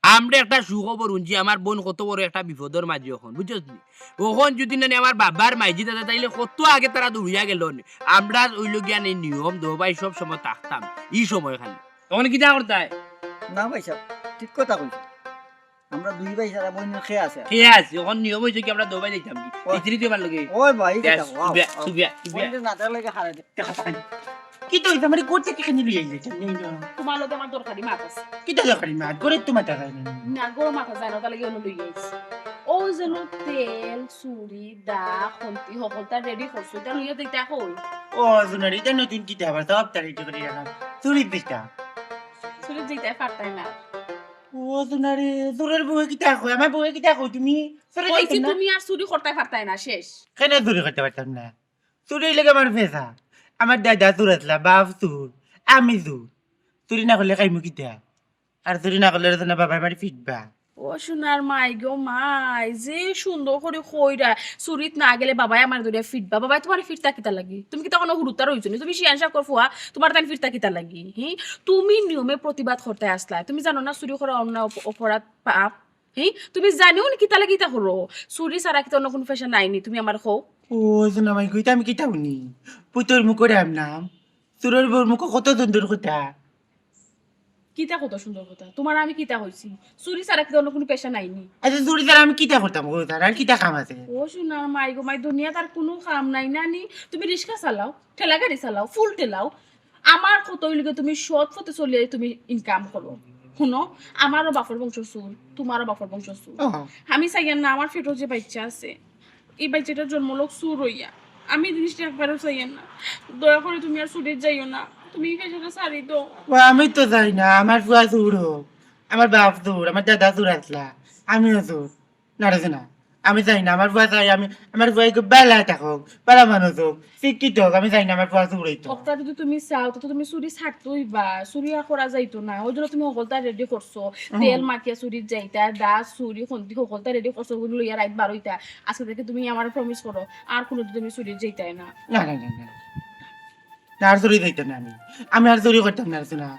আমরা একটা সুখবর হুনছি, আমার বইন কত বড় একটা বিপদর মাঝে অখন, বুঝছস নি? অখন যুদি নানি আমার বাবার মাইজি দাদা তাইলে কত আগে তারা দৌড়িয়া গেলো নি। আমরা অইলো গিয়া নি নিয়ম দো ভাই সব সময় থাকতাম, ই সময় খালি। অখন কিতা করতায়? না ভাই সাব, ঠিক কথা কইছো। আমরা দুই ভাই ছাড়া বইন কে আছে? কে আছে? অখন নিয়ম অইছে কি আমরা দো ভাই যাইতাম কি? ও। ভিতরে তুই আমার লগে। ওই ভাই, দে, এটা, ওয়াও, সুবিয়া, ওয়াও। সুবিয়া, সুবিয়া। বইন না তার লগে হারাই দে। দেখা পাই। কিতা অইছে? আমারে ঘর থাকি কেনে লইয়া আইলে? নেই না। তোমার লগে আমার দরকারি মাত আছে। কিতা দরকারি মাত? ঘরে তো মাতা যায় না। না, ঘরো মাতা যায় না, তার লাগি অনো লইয়া আইছি। অউ যেন তেল, চুড়ি, দা, খন্তি, হকলতা ready করছো, ইতা লইয়া যাইতা কই? ও, জুনারি, ইতা নতুন কিতা আবার? সব তার ready করি রাখা। চুড়ি দিতা। চুড়ি দিতায় পারতায় না। ও জুনারি, চুড়ির বউয়ে কিতা কয়? আমার বউয়ে কিতা কয় তুমি? চুড়ি কইছি দিতাম না। তুমি আর চুরি করতায় পারতায় না, শেষ। কেনে চুরি করতে পারতাম না? চুরি লাগে আমার পেশা। আমার দাদা চুর আছলা, বাপ চুর, আমি চুর। চুরি না করলে খাইমু কিতা? আর চুরি না করলে তো না বাবায় মারি ফিটবা। ও সোনার মাই গো মাই, যে সুন্দর করি কইরা, চুরিত না গেলে বাবায় আমারে ধরিয়া ফিটবা। বাবায় তোমারে ফিটতা কিতা লাগি? তুমি কিতা কোনো হুরুতার অইছো নি? তুমি শিয়ান সাবর ফুয়া, তোমারে তাইন ফিটতা কিতা লাগি? হি? তুমি নিয়মে প্রতিবাদ করতায় আছলায়। তুমি জানো না চুরি করা অন্যায় অপ-, অপরাধ, পাপ? হি? তুমি জানিও নি কিতা লাগি ইতা করো? চুরি ছাড়া কিতা অন্য কোনো পেশা নাই নি? তুমি আমারে কও। ও, সোনা মাই গো, ইতা আমি কিতা হুনি? পুতর মুখো রাম নাম, চুরর বউর মুখো কত সুন্দর কথা। কিতা কত সুন্দর কথা? তোমারে আমি কিতা কইছি? চুরি ছাড়া কিতা অন্য কোনো পেশা নাই নি? আচ্ছা, চুরি ছাড়া আমি কিতা করতাম গো? তার আর কিতা কাম আছে? ও সোনার মাই গো মাই, দুনিয়াত আর কোনো কাম নাই না নি? তুমি রিক্সা চালাও, ঠেলা গাড়ি চালাও, ফুল ঠেলাও, আমার কথা অইল গি, তুমি সৎ পথে চলিয়া তুমি ইনকাম করো। হুনো, আমারও বাপর বংশ চুর, তুমারও বাপর বংশ চুর। আমি চাইয়ার না আমার পেটো যে বাইচ্চা আছে, ই বাইচ্চাটা জন্ম লউক চুর অইয়া। আমি ই জিনিসটা একবারও চাইয়ার না। দয়া করি তুমি আর চুরিত যাইও না, তুমি ই পেশাটা ছাড়ি দেও। ও, আমি তো চাই না আমার ফুয়া চুর অউক, আমার বাপ চুর, আমার দাদা চুর আছলা, আমিও চুর। না রে না, আমি চাই না আমার ফুয়া চাই, আমি আমার ফুয়া একটু বালা থাকউক, বালা মানুষ অউক, শিক্ষিত অউক, আমি চাই না আমার ফুয়া চুর অইতো। অতা যদি তুমি চাও, তে তো তুমি চুরি ছাড়তে অইবা, চুরি আর করা যাইতো না। অউ জন্য তুমি হকলতা রেডি করছো, তেল মাখিয়া চুরিত যাইতা, দা চুরি, খন্তি হকলতা রেডি করছো, অগুইন লইয়া রাইত বারইতা। আজকে থাকি তুমি আমারে প্রমিস করো, আর কুনুদিন তুমি চুরিত যাইতায় না। না, না, না, না। না, আর চুরি যাইতাম না আমি। আমি আর চুরি করতাম না, আর না।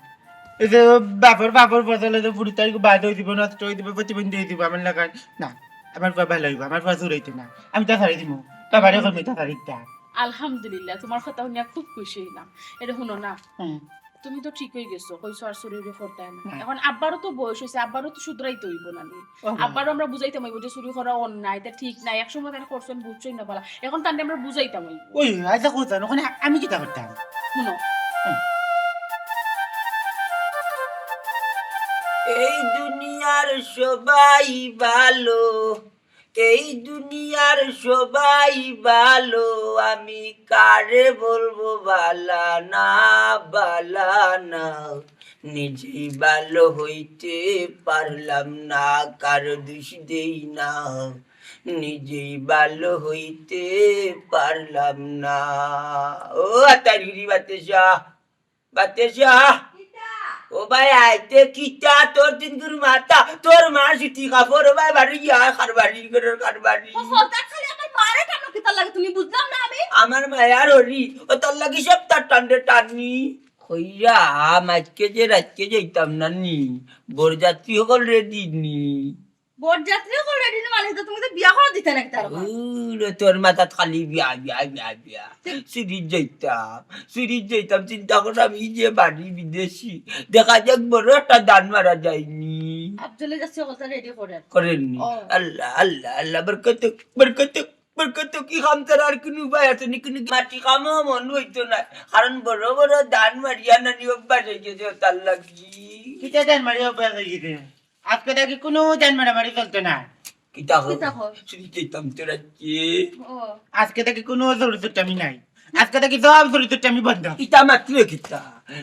এই যে বাপর, বাপর ফসলে যে ফুড়িতাই বাদ অই দিব, নষ্ট অই দিব, প্রতিবন্ধী অই দিব আমার লাখান। না, আমার ফুয়া বালা অইব, আমার ফুয়া চুর অইতো না। আমি তা ছাড়ি দিমু। বাবারে কইমু তা ছাড়ি দিতা। আলহামদুলিল্লাহ, তুমার কথা হুনিয়া খুব খুশি অইলাম। ইটা হুনো না, হুম। তুমি তো ঠিক অই গেছো, কইছো আর চুরি উরি করতায় না। হুম। এখন আব্বারও তো বয়স অইছে, আব্বারও তো শুধরাইতে অইব না নি? আব্বারও আমরা বুঝাইতাম অইব যে চুরি করা অন্যায়, ইটা ঠিক না। এক সময় তারা করছইন, বুঝছইন না বালা। এখন তানরে আমরা বুঝাইতাম অইব। ওই, আচ্ছা, কথা না, ওখানে আমি কিতা করতাম? হুনো। হুম। এই দুনিয়ার সবাই ভালো, এই দুনিয়ার সবাই ভালো, আমি কারে বলবো বালা না, বালা না। নিজেই ভালো হইতে পারলাম না, কারো দোষ দেই না। নিজেই ভালো হইতে পারলাম না। ও আতারগিরি বাতেশা, বাতেশা। ও ভাই, আইতে কিতা তোর তিন গুরু মাথা, তোর মার সিটি কাপড়, ও ভাই, বাড়ি গিয়া কারবারি, ঘরের কারবারি। ও হঠাৎ খালি আমার মারে টানো কিতার লাগি, তুমি বুঝলাম না আমি। আমার মায়ার হরি, ও তোর লাগি সব তার টানরে টানি। কইরা, আজকে যে রাইতকে যাইতাম না নি, বরযাত্রী হকল রেডি নি। বরযাত্রী হকল রেডি নি মানে তো তুমি তো বিয়া করে দিতে নাকি তার? উরে, তোর মাথাত খালি বিয়া, বিয়া, বিয়া, বিয়া। চুরিত যাইতাম, চুরিত যাইতাম, চিন্তা করলাম, ই যে বাড়ি বিদেশি, দেখা যাক বড় একটা দান মারা যায়নি। আফজলে যাচ্ছে কথা রেডি করেন। করেননি। ও। আল্লাহ, আল্লাহ, আল্লাহ, বরকত, বরকত। বরকত কি কাম ছাড়া আর কুনু উপায় আছে নি? কুনু মাটি কামও মন অইতো না, কারণ বড় বড় দান মারিয়া নানি অভ্যাস অই গেছে, তার লাগি। কিতা দান মারিয়া অভ্যাস অই গেছে? আজকে থাকি কুনু দান মারামারি চলতো না। কিতা কর? কিতা কর? চুরিত যাইতাম তো রাইতকে। ও। আজকে থাকি কুনু চুরি চুট্টামি নাই। আজকে থাকি সব চুরি চুট্টামি বন্ধ। ইতা মাত্র কিতা?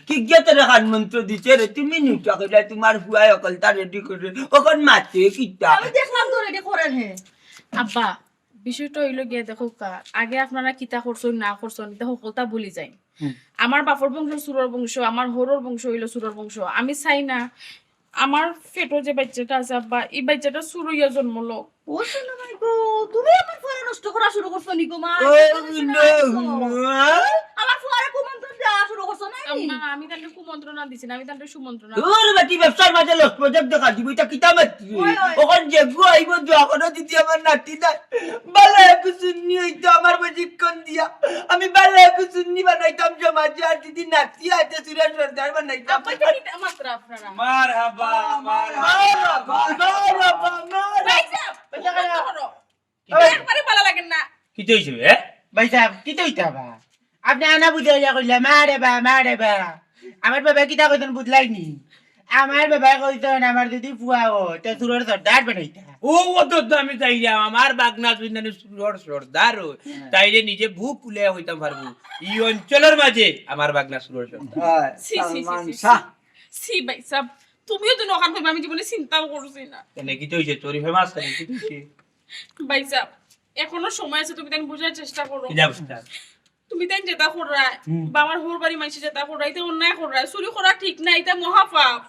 কি গিয়া তোরে কান মন্ত্র দিছে রে? তুমি নিউটা কইলা, তুমার ফুয়ায় হকলতা রেডি করে। অখন মাতে কিতা? আমি দেখলাম তো রেডি করেন হে। আব্বা, বিষয়টা অইলো গিয়া দেখউক্কা, আগে আপনারা কিতা করছইন না করছইন, ইতা হকলতা ভুলি যাইন। হুম। আমার বাপর বংশ চুরর বংশ, আমার হরর বংশ অইলো চুরর বংশ। আমি চাই না আমার পেটো যে বাইচ্চাটা আছে আব্বা, ই বাইচ্চাটা চুর অইয়া জন্ম লউক। ও সোনা মাই গো, তুমি আমার ফুয়ারে নষ্ট করা শুরু করছো নি গো মা? ও, আমার ফুয়ারে কুমন্ত্রণা দেওয়া শুরু করছো না নি? আম্মা, আমি তানরে কুমন্ত্রণা দিছি না, আমি তানরে সুমন্ত্রণা। তোর বেটি ব্যবসার মাঝে লস প্রজেক্ট দেখা দিব, ইটা কিতা মাতরে? ওই, ওই। অখন যেগু আইব দোয়া করো দিদি আমার নাতি নাই। বালা একু সুন্নি অইতো আমার বেশিক্ষণ দিয়া। আমি বালা একু সুন্নি বানাইতাম সমাজে, আর দিদি নাতি আইতে চুরর সর্দার বানাইতাম। আব্বা, ইটা কিতা মাতরা আপনারা? মারহাবা, মারহাবা। মারহাবা, মারহাবা, মারহাবা। ভাইসাব, বন্ধ করো। কিতা? একবারে বালা লাগের না। কিতা অইছে বে? ভাইসাব, কিতা অইতা বা? আপনে আনা বুঝাইয়া কইলা, "মা রে বা, মা রে বা।" আমার বাবায় কিতা কইছইন বুঝলায় নি? আমার বাবায় কইছইন, "আমার যদি ফুয়া অয়, তে চুরর সর্দার বানাইতা।" ও, অত তো আমি চাইরাম, আমার বাগনা যদি নানি চুরর সর্দার অয়, হ্যাঁ। তাইলে নিজে বুক ফুলাইয়া কইতাম পারমু, ই অঞ্চলর মাঝে আমার বাগনা চুরর সর্দার। হ্যাঁ, ছি, ছি, ছি, সালমান ছি, ছি। শাহ। ছি ভাইসাব, তুমিও তো অখান কইবা, আমি জীবনে চিন্তাও করছি না। কেনে কিতা অইছে? তোর ফেমাস কেনে কিতা অইছে? ভাইসাব, এখনো সময় আছে, তুমি তাইন বুঝার চেষ্টা করো। কিতা বুঝতাম? তুমি তাইন যেতা কররায়, হুম। বা আমার হউর বাড়ি মাইনষে যেতা কররায়, ইতা অন্যায় কররায়, চুরি করা ঠিক না, ইতা মহাপাপ।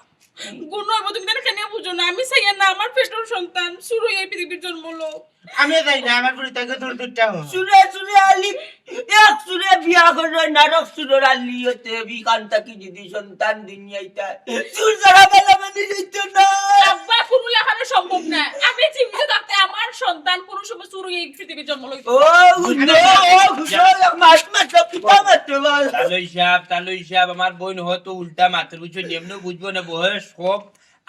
গুনা অইব, তুমি তাইন কেনে বুঝো না? আমি চাইয়ার না আমার পেটর সন্তান চুর অইয়া ই পৃথিবীত জন্ম লউক। আমিও চাই না আমার ফুড়িতাইন চুর চুট্টা অউক। চুরে চুরে আলি, এক চুরে বিয়া কররায়, নারক চুরর আলি অইতে, বিকান থাকি যদি সন্তান দুনিয়াইত আয়, চুর ছাড়া বালা মানুষ অইতো না। আব্বা, কুনু লাখানও সম্ভব না। আমি জীবিত থাকতে আমার সন্তান কুনু সময় চুর অইয়া ই পৃথিবীত জন্ম লইতো না। ও, হুনো, ও, হুনো, এক মাস, মাস, সব কিতা মারতে পারে? তালই সাব, তালই সাব, আমার বইন হয়তো উল্টা মাতর, বুঝছো নি? এমনেও বুঝবো না, বয়স কম।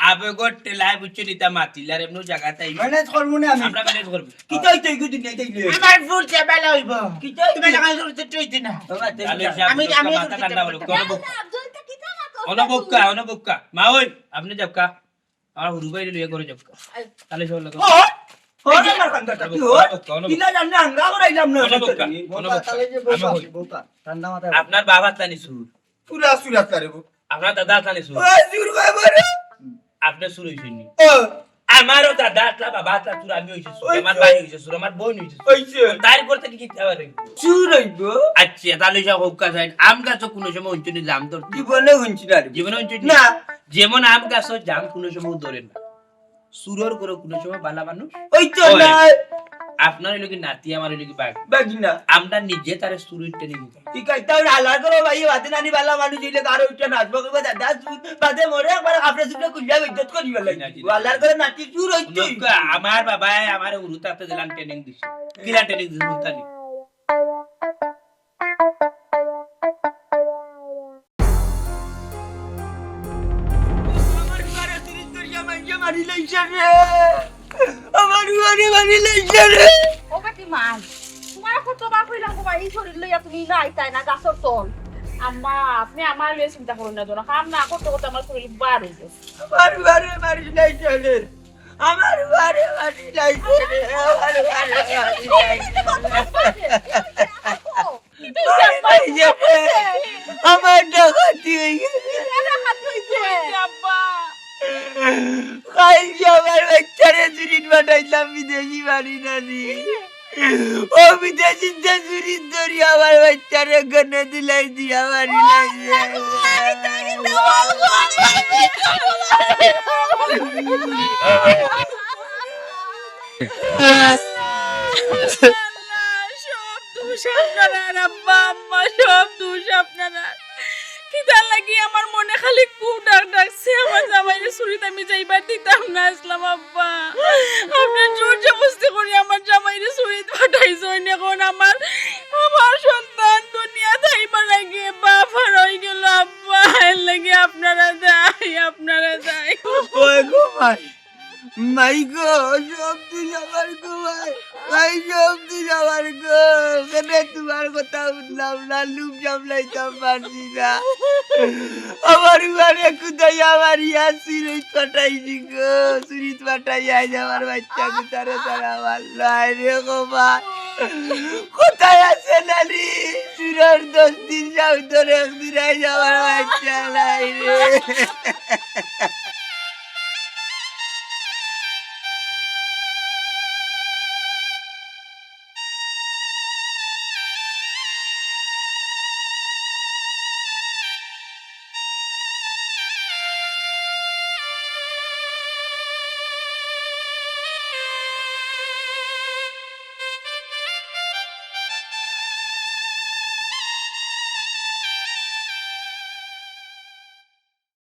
আবেগর ঠেলায় বুঝছো নি, তা মাতিলার এমন জায়গা তাই। ম্যানেজ করবো না আমি। আমরা ম্যানেজ করবো। কিতা অইতো এগু দুনিয়া দেখলে? আমার ফুল ঝামেলা অইবো। কিতা অইতো? তুমি টাকা জোর তো অইতে না। বাবা, দেখি আমি, যা। আমি, আমি মাথা ঠান্ডা করো। অনবক্কা, অনবক্কা। মা ওই, আপনি যাউক্কা। আমার হুরু ভাইরে লইয়া ঘরে যাউক্কা। তাহলে সব লোক ও, ও, আমার কান্দা কি অনবক্কা, অনবক্কা। কিলা জানি আঙ্গা করাইলাম না। অনবক্কা, অনবক্কা। তাহলে যে বউকা, আমি কই। বউকা, ঠান্ডা মাথায়। আপনার বাবা তানি সুর। পুরা সুরাত কারে বউ। আপনার দাদা তানি সুর। ওই সুর বাবা রে। আপনি সুর হইছেন নি? ও। আমারও দাদা আতলা, বাবা আতলা, তোর আমি হইছে সুর, ওই আমার তো। ভাই হইছে সুর, আমার বোন হইছে সুর। হইছে। তার উপর থেকে কিতা পারে? সুর হইব। আচ্ছা, তাহলে সব হোক কাজ হয়। আম গাছও কোনো সময় হুনছুনি জাম ধরতে? জীবনে হুনছি না রে। জীবনে হুনছুনি? না। যেমন আম গাছও জাম কোনো সময় ধরে না। সুরর করে কোনো সময় বালা মানুষ ওই তো হয় না। নাই। আপনার হইলো কি নাতি, আমার হইলো কি বাঘ। বাঘ না। আমরা নিজে তারে সুর হইতে নিবি। ঠিক আছে, তাহলে হালার করো ভাই, বাদে নানি বালা মানুষ হইলে কারো উঠে নাচবো, করবো, দাদা, তুই বাদে মরে একবার আপনার সুরটা খুলিয়া বেজ্জত করি বেলাই। জি না, জি না। হালার করে নাতি চুর হইতে হইব। নৌকা, আমার বাবায় আমার উরু তাতে দিলাম ট্রেনিং দিছে। কিলা ট্রেনিং দিছে, উরু তালি। আমার ঘরে চুরি করিয়া মাইনষে মারি লাইছে রে। আমার ঘরে মারি লাইছে রে। ও বেটি মাই, তোমার কতবার কইলাম গো মাই, এই শরীর লইয়া তুমি না আইতায় না গাছর তল। আম্মা, আপনি আমার লইয়া চিন্তা করুন না, যেন কাম না করতে করতে আমার শরীর বার হয়ে গেছে। আমার ঘরে মারি লাইছে রে। আমার ঘরে মারি লাইছে রে। আমার ঘরে মারি লাইছে। এই যে, আমার ডাকাতি হয়ে গেছে। কালকে আমার বাচ্চারে চুরিত পাঠাইলাম বিদেশি বাড়ি নানি। ও বিদেশিতে চুরিত ধরি আমার বাচ্চারে গনে দিলাই দিয়া বাড়ি লাগে। আল্লাহ, সব দোষ আপনারার, আব্বা, আম্মা, সব দোষ আপনারার। কিতার লাগি আমার মনে খালি কু ডাক ডাকছে, আমার জামাইরে চুরিত আমি যাইবার দিতাম না আসলাম, আব্বা। আপনি জোর জবরদস্তি করি আমার জামাইরে চুরিত পাঠাইছইন। এখন আমার, আমার সন্তান দুনিয়াত আইবার আগে বাপ হারাই গেল, আব্বা। এর লাগি আপনারা দায়ী, আপনারা দায়ী। ওই গো ভাই, মাই গো, সব দোষ আমার গো ভাই। ভাই, সব দোষ আমার গো। কেনে তোমার কথা শুনলাম না, লোভ সামলাইতাম পারছি না। আমার ঘরে কোথায় আমার ইয়া চুরিত পাঠাইছি গো। চুরিত পাঠাই আইজ আমার বাচ্চা কোথারে তারা আমার নাই রে গো ভাই। কোথায় আছে নানি? চুরর দশ দিন যাও তোর একদিন আইজ আমার বাচ্চা নাই রে।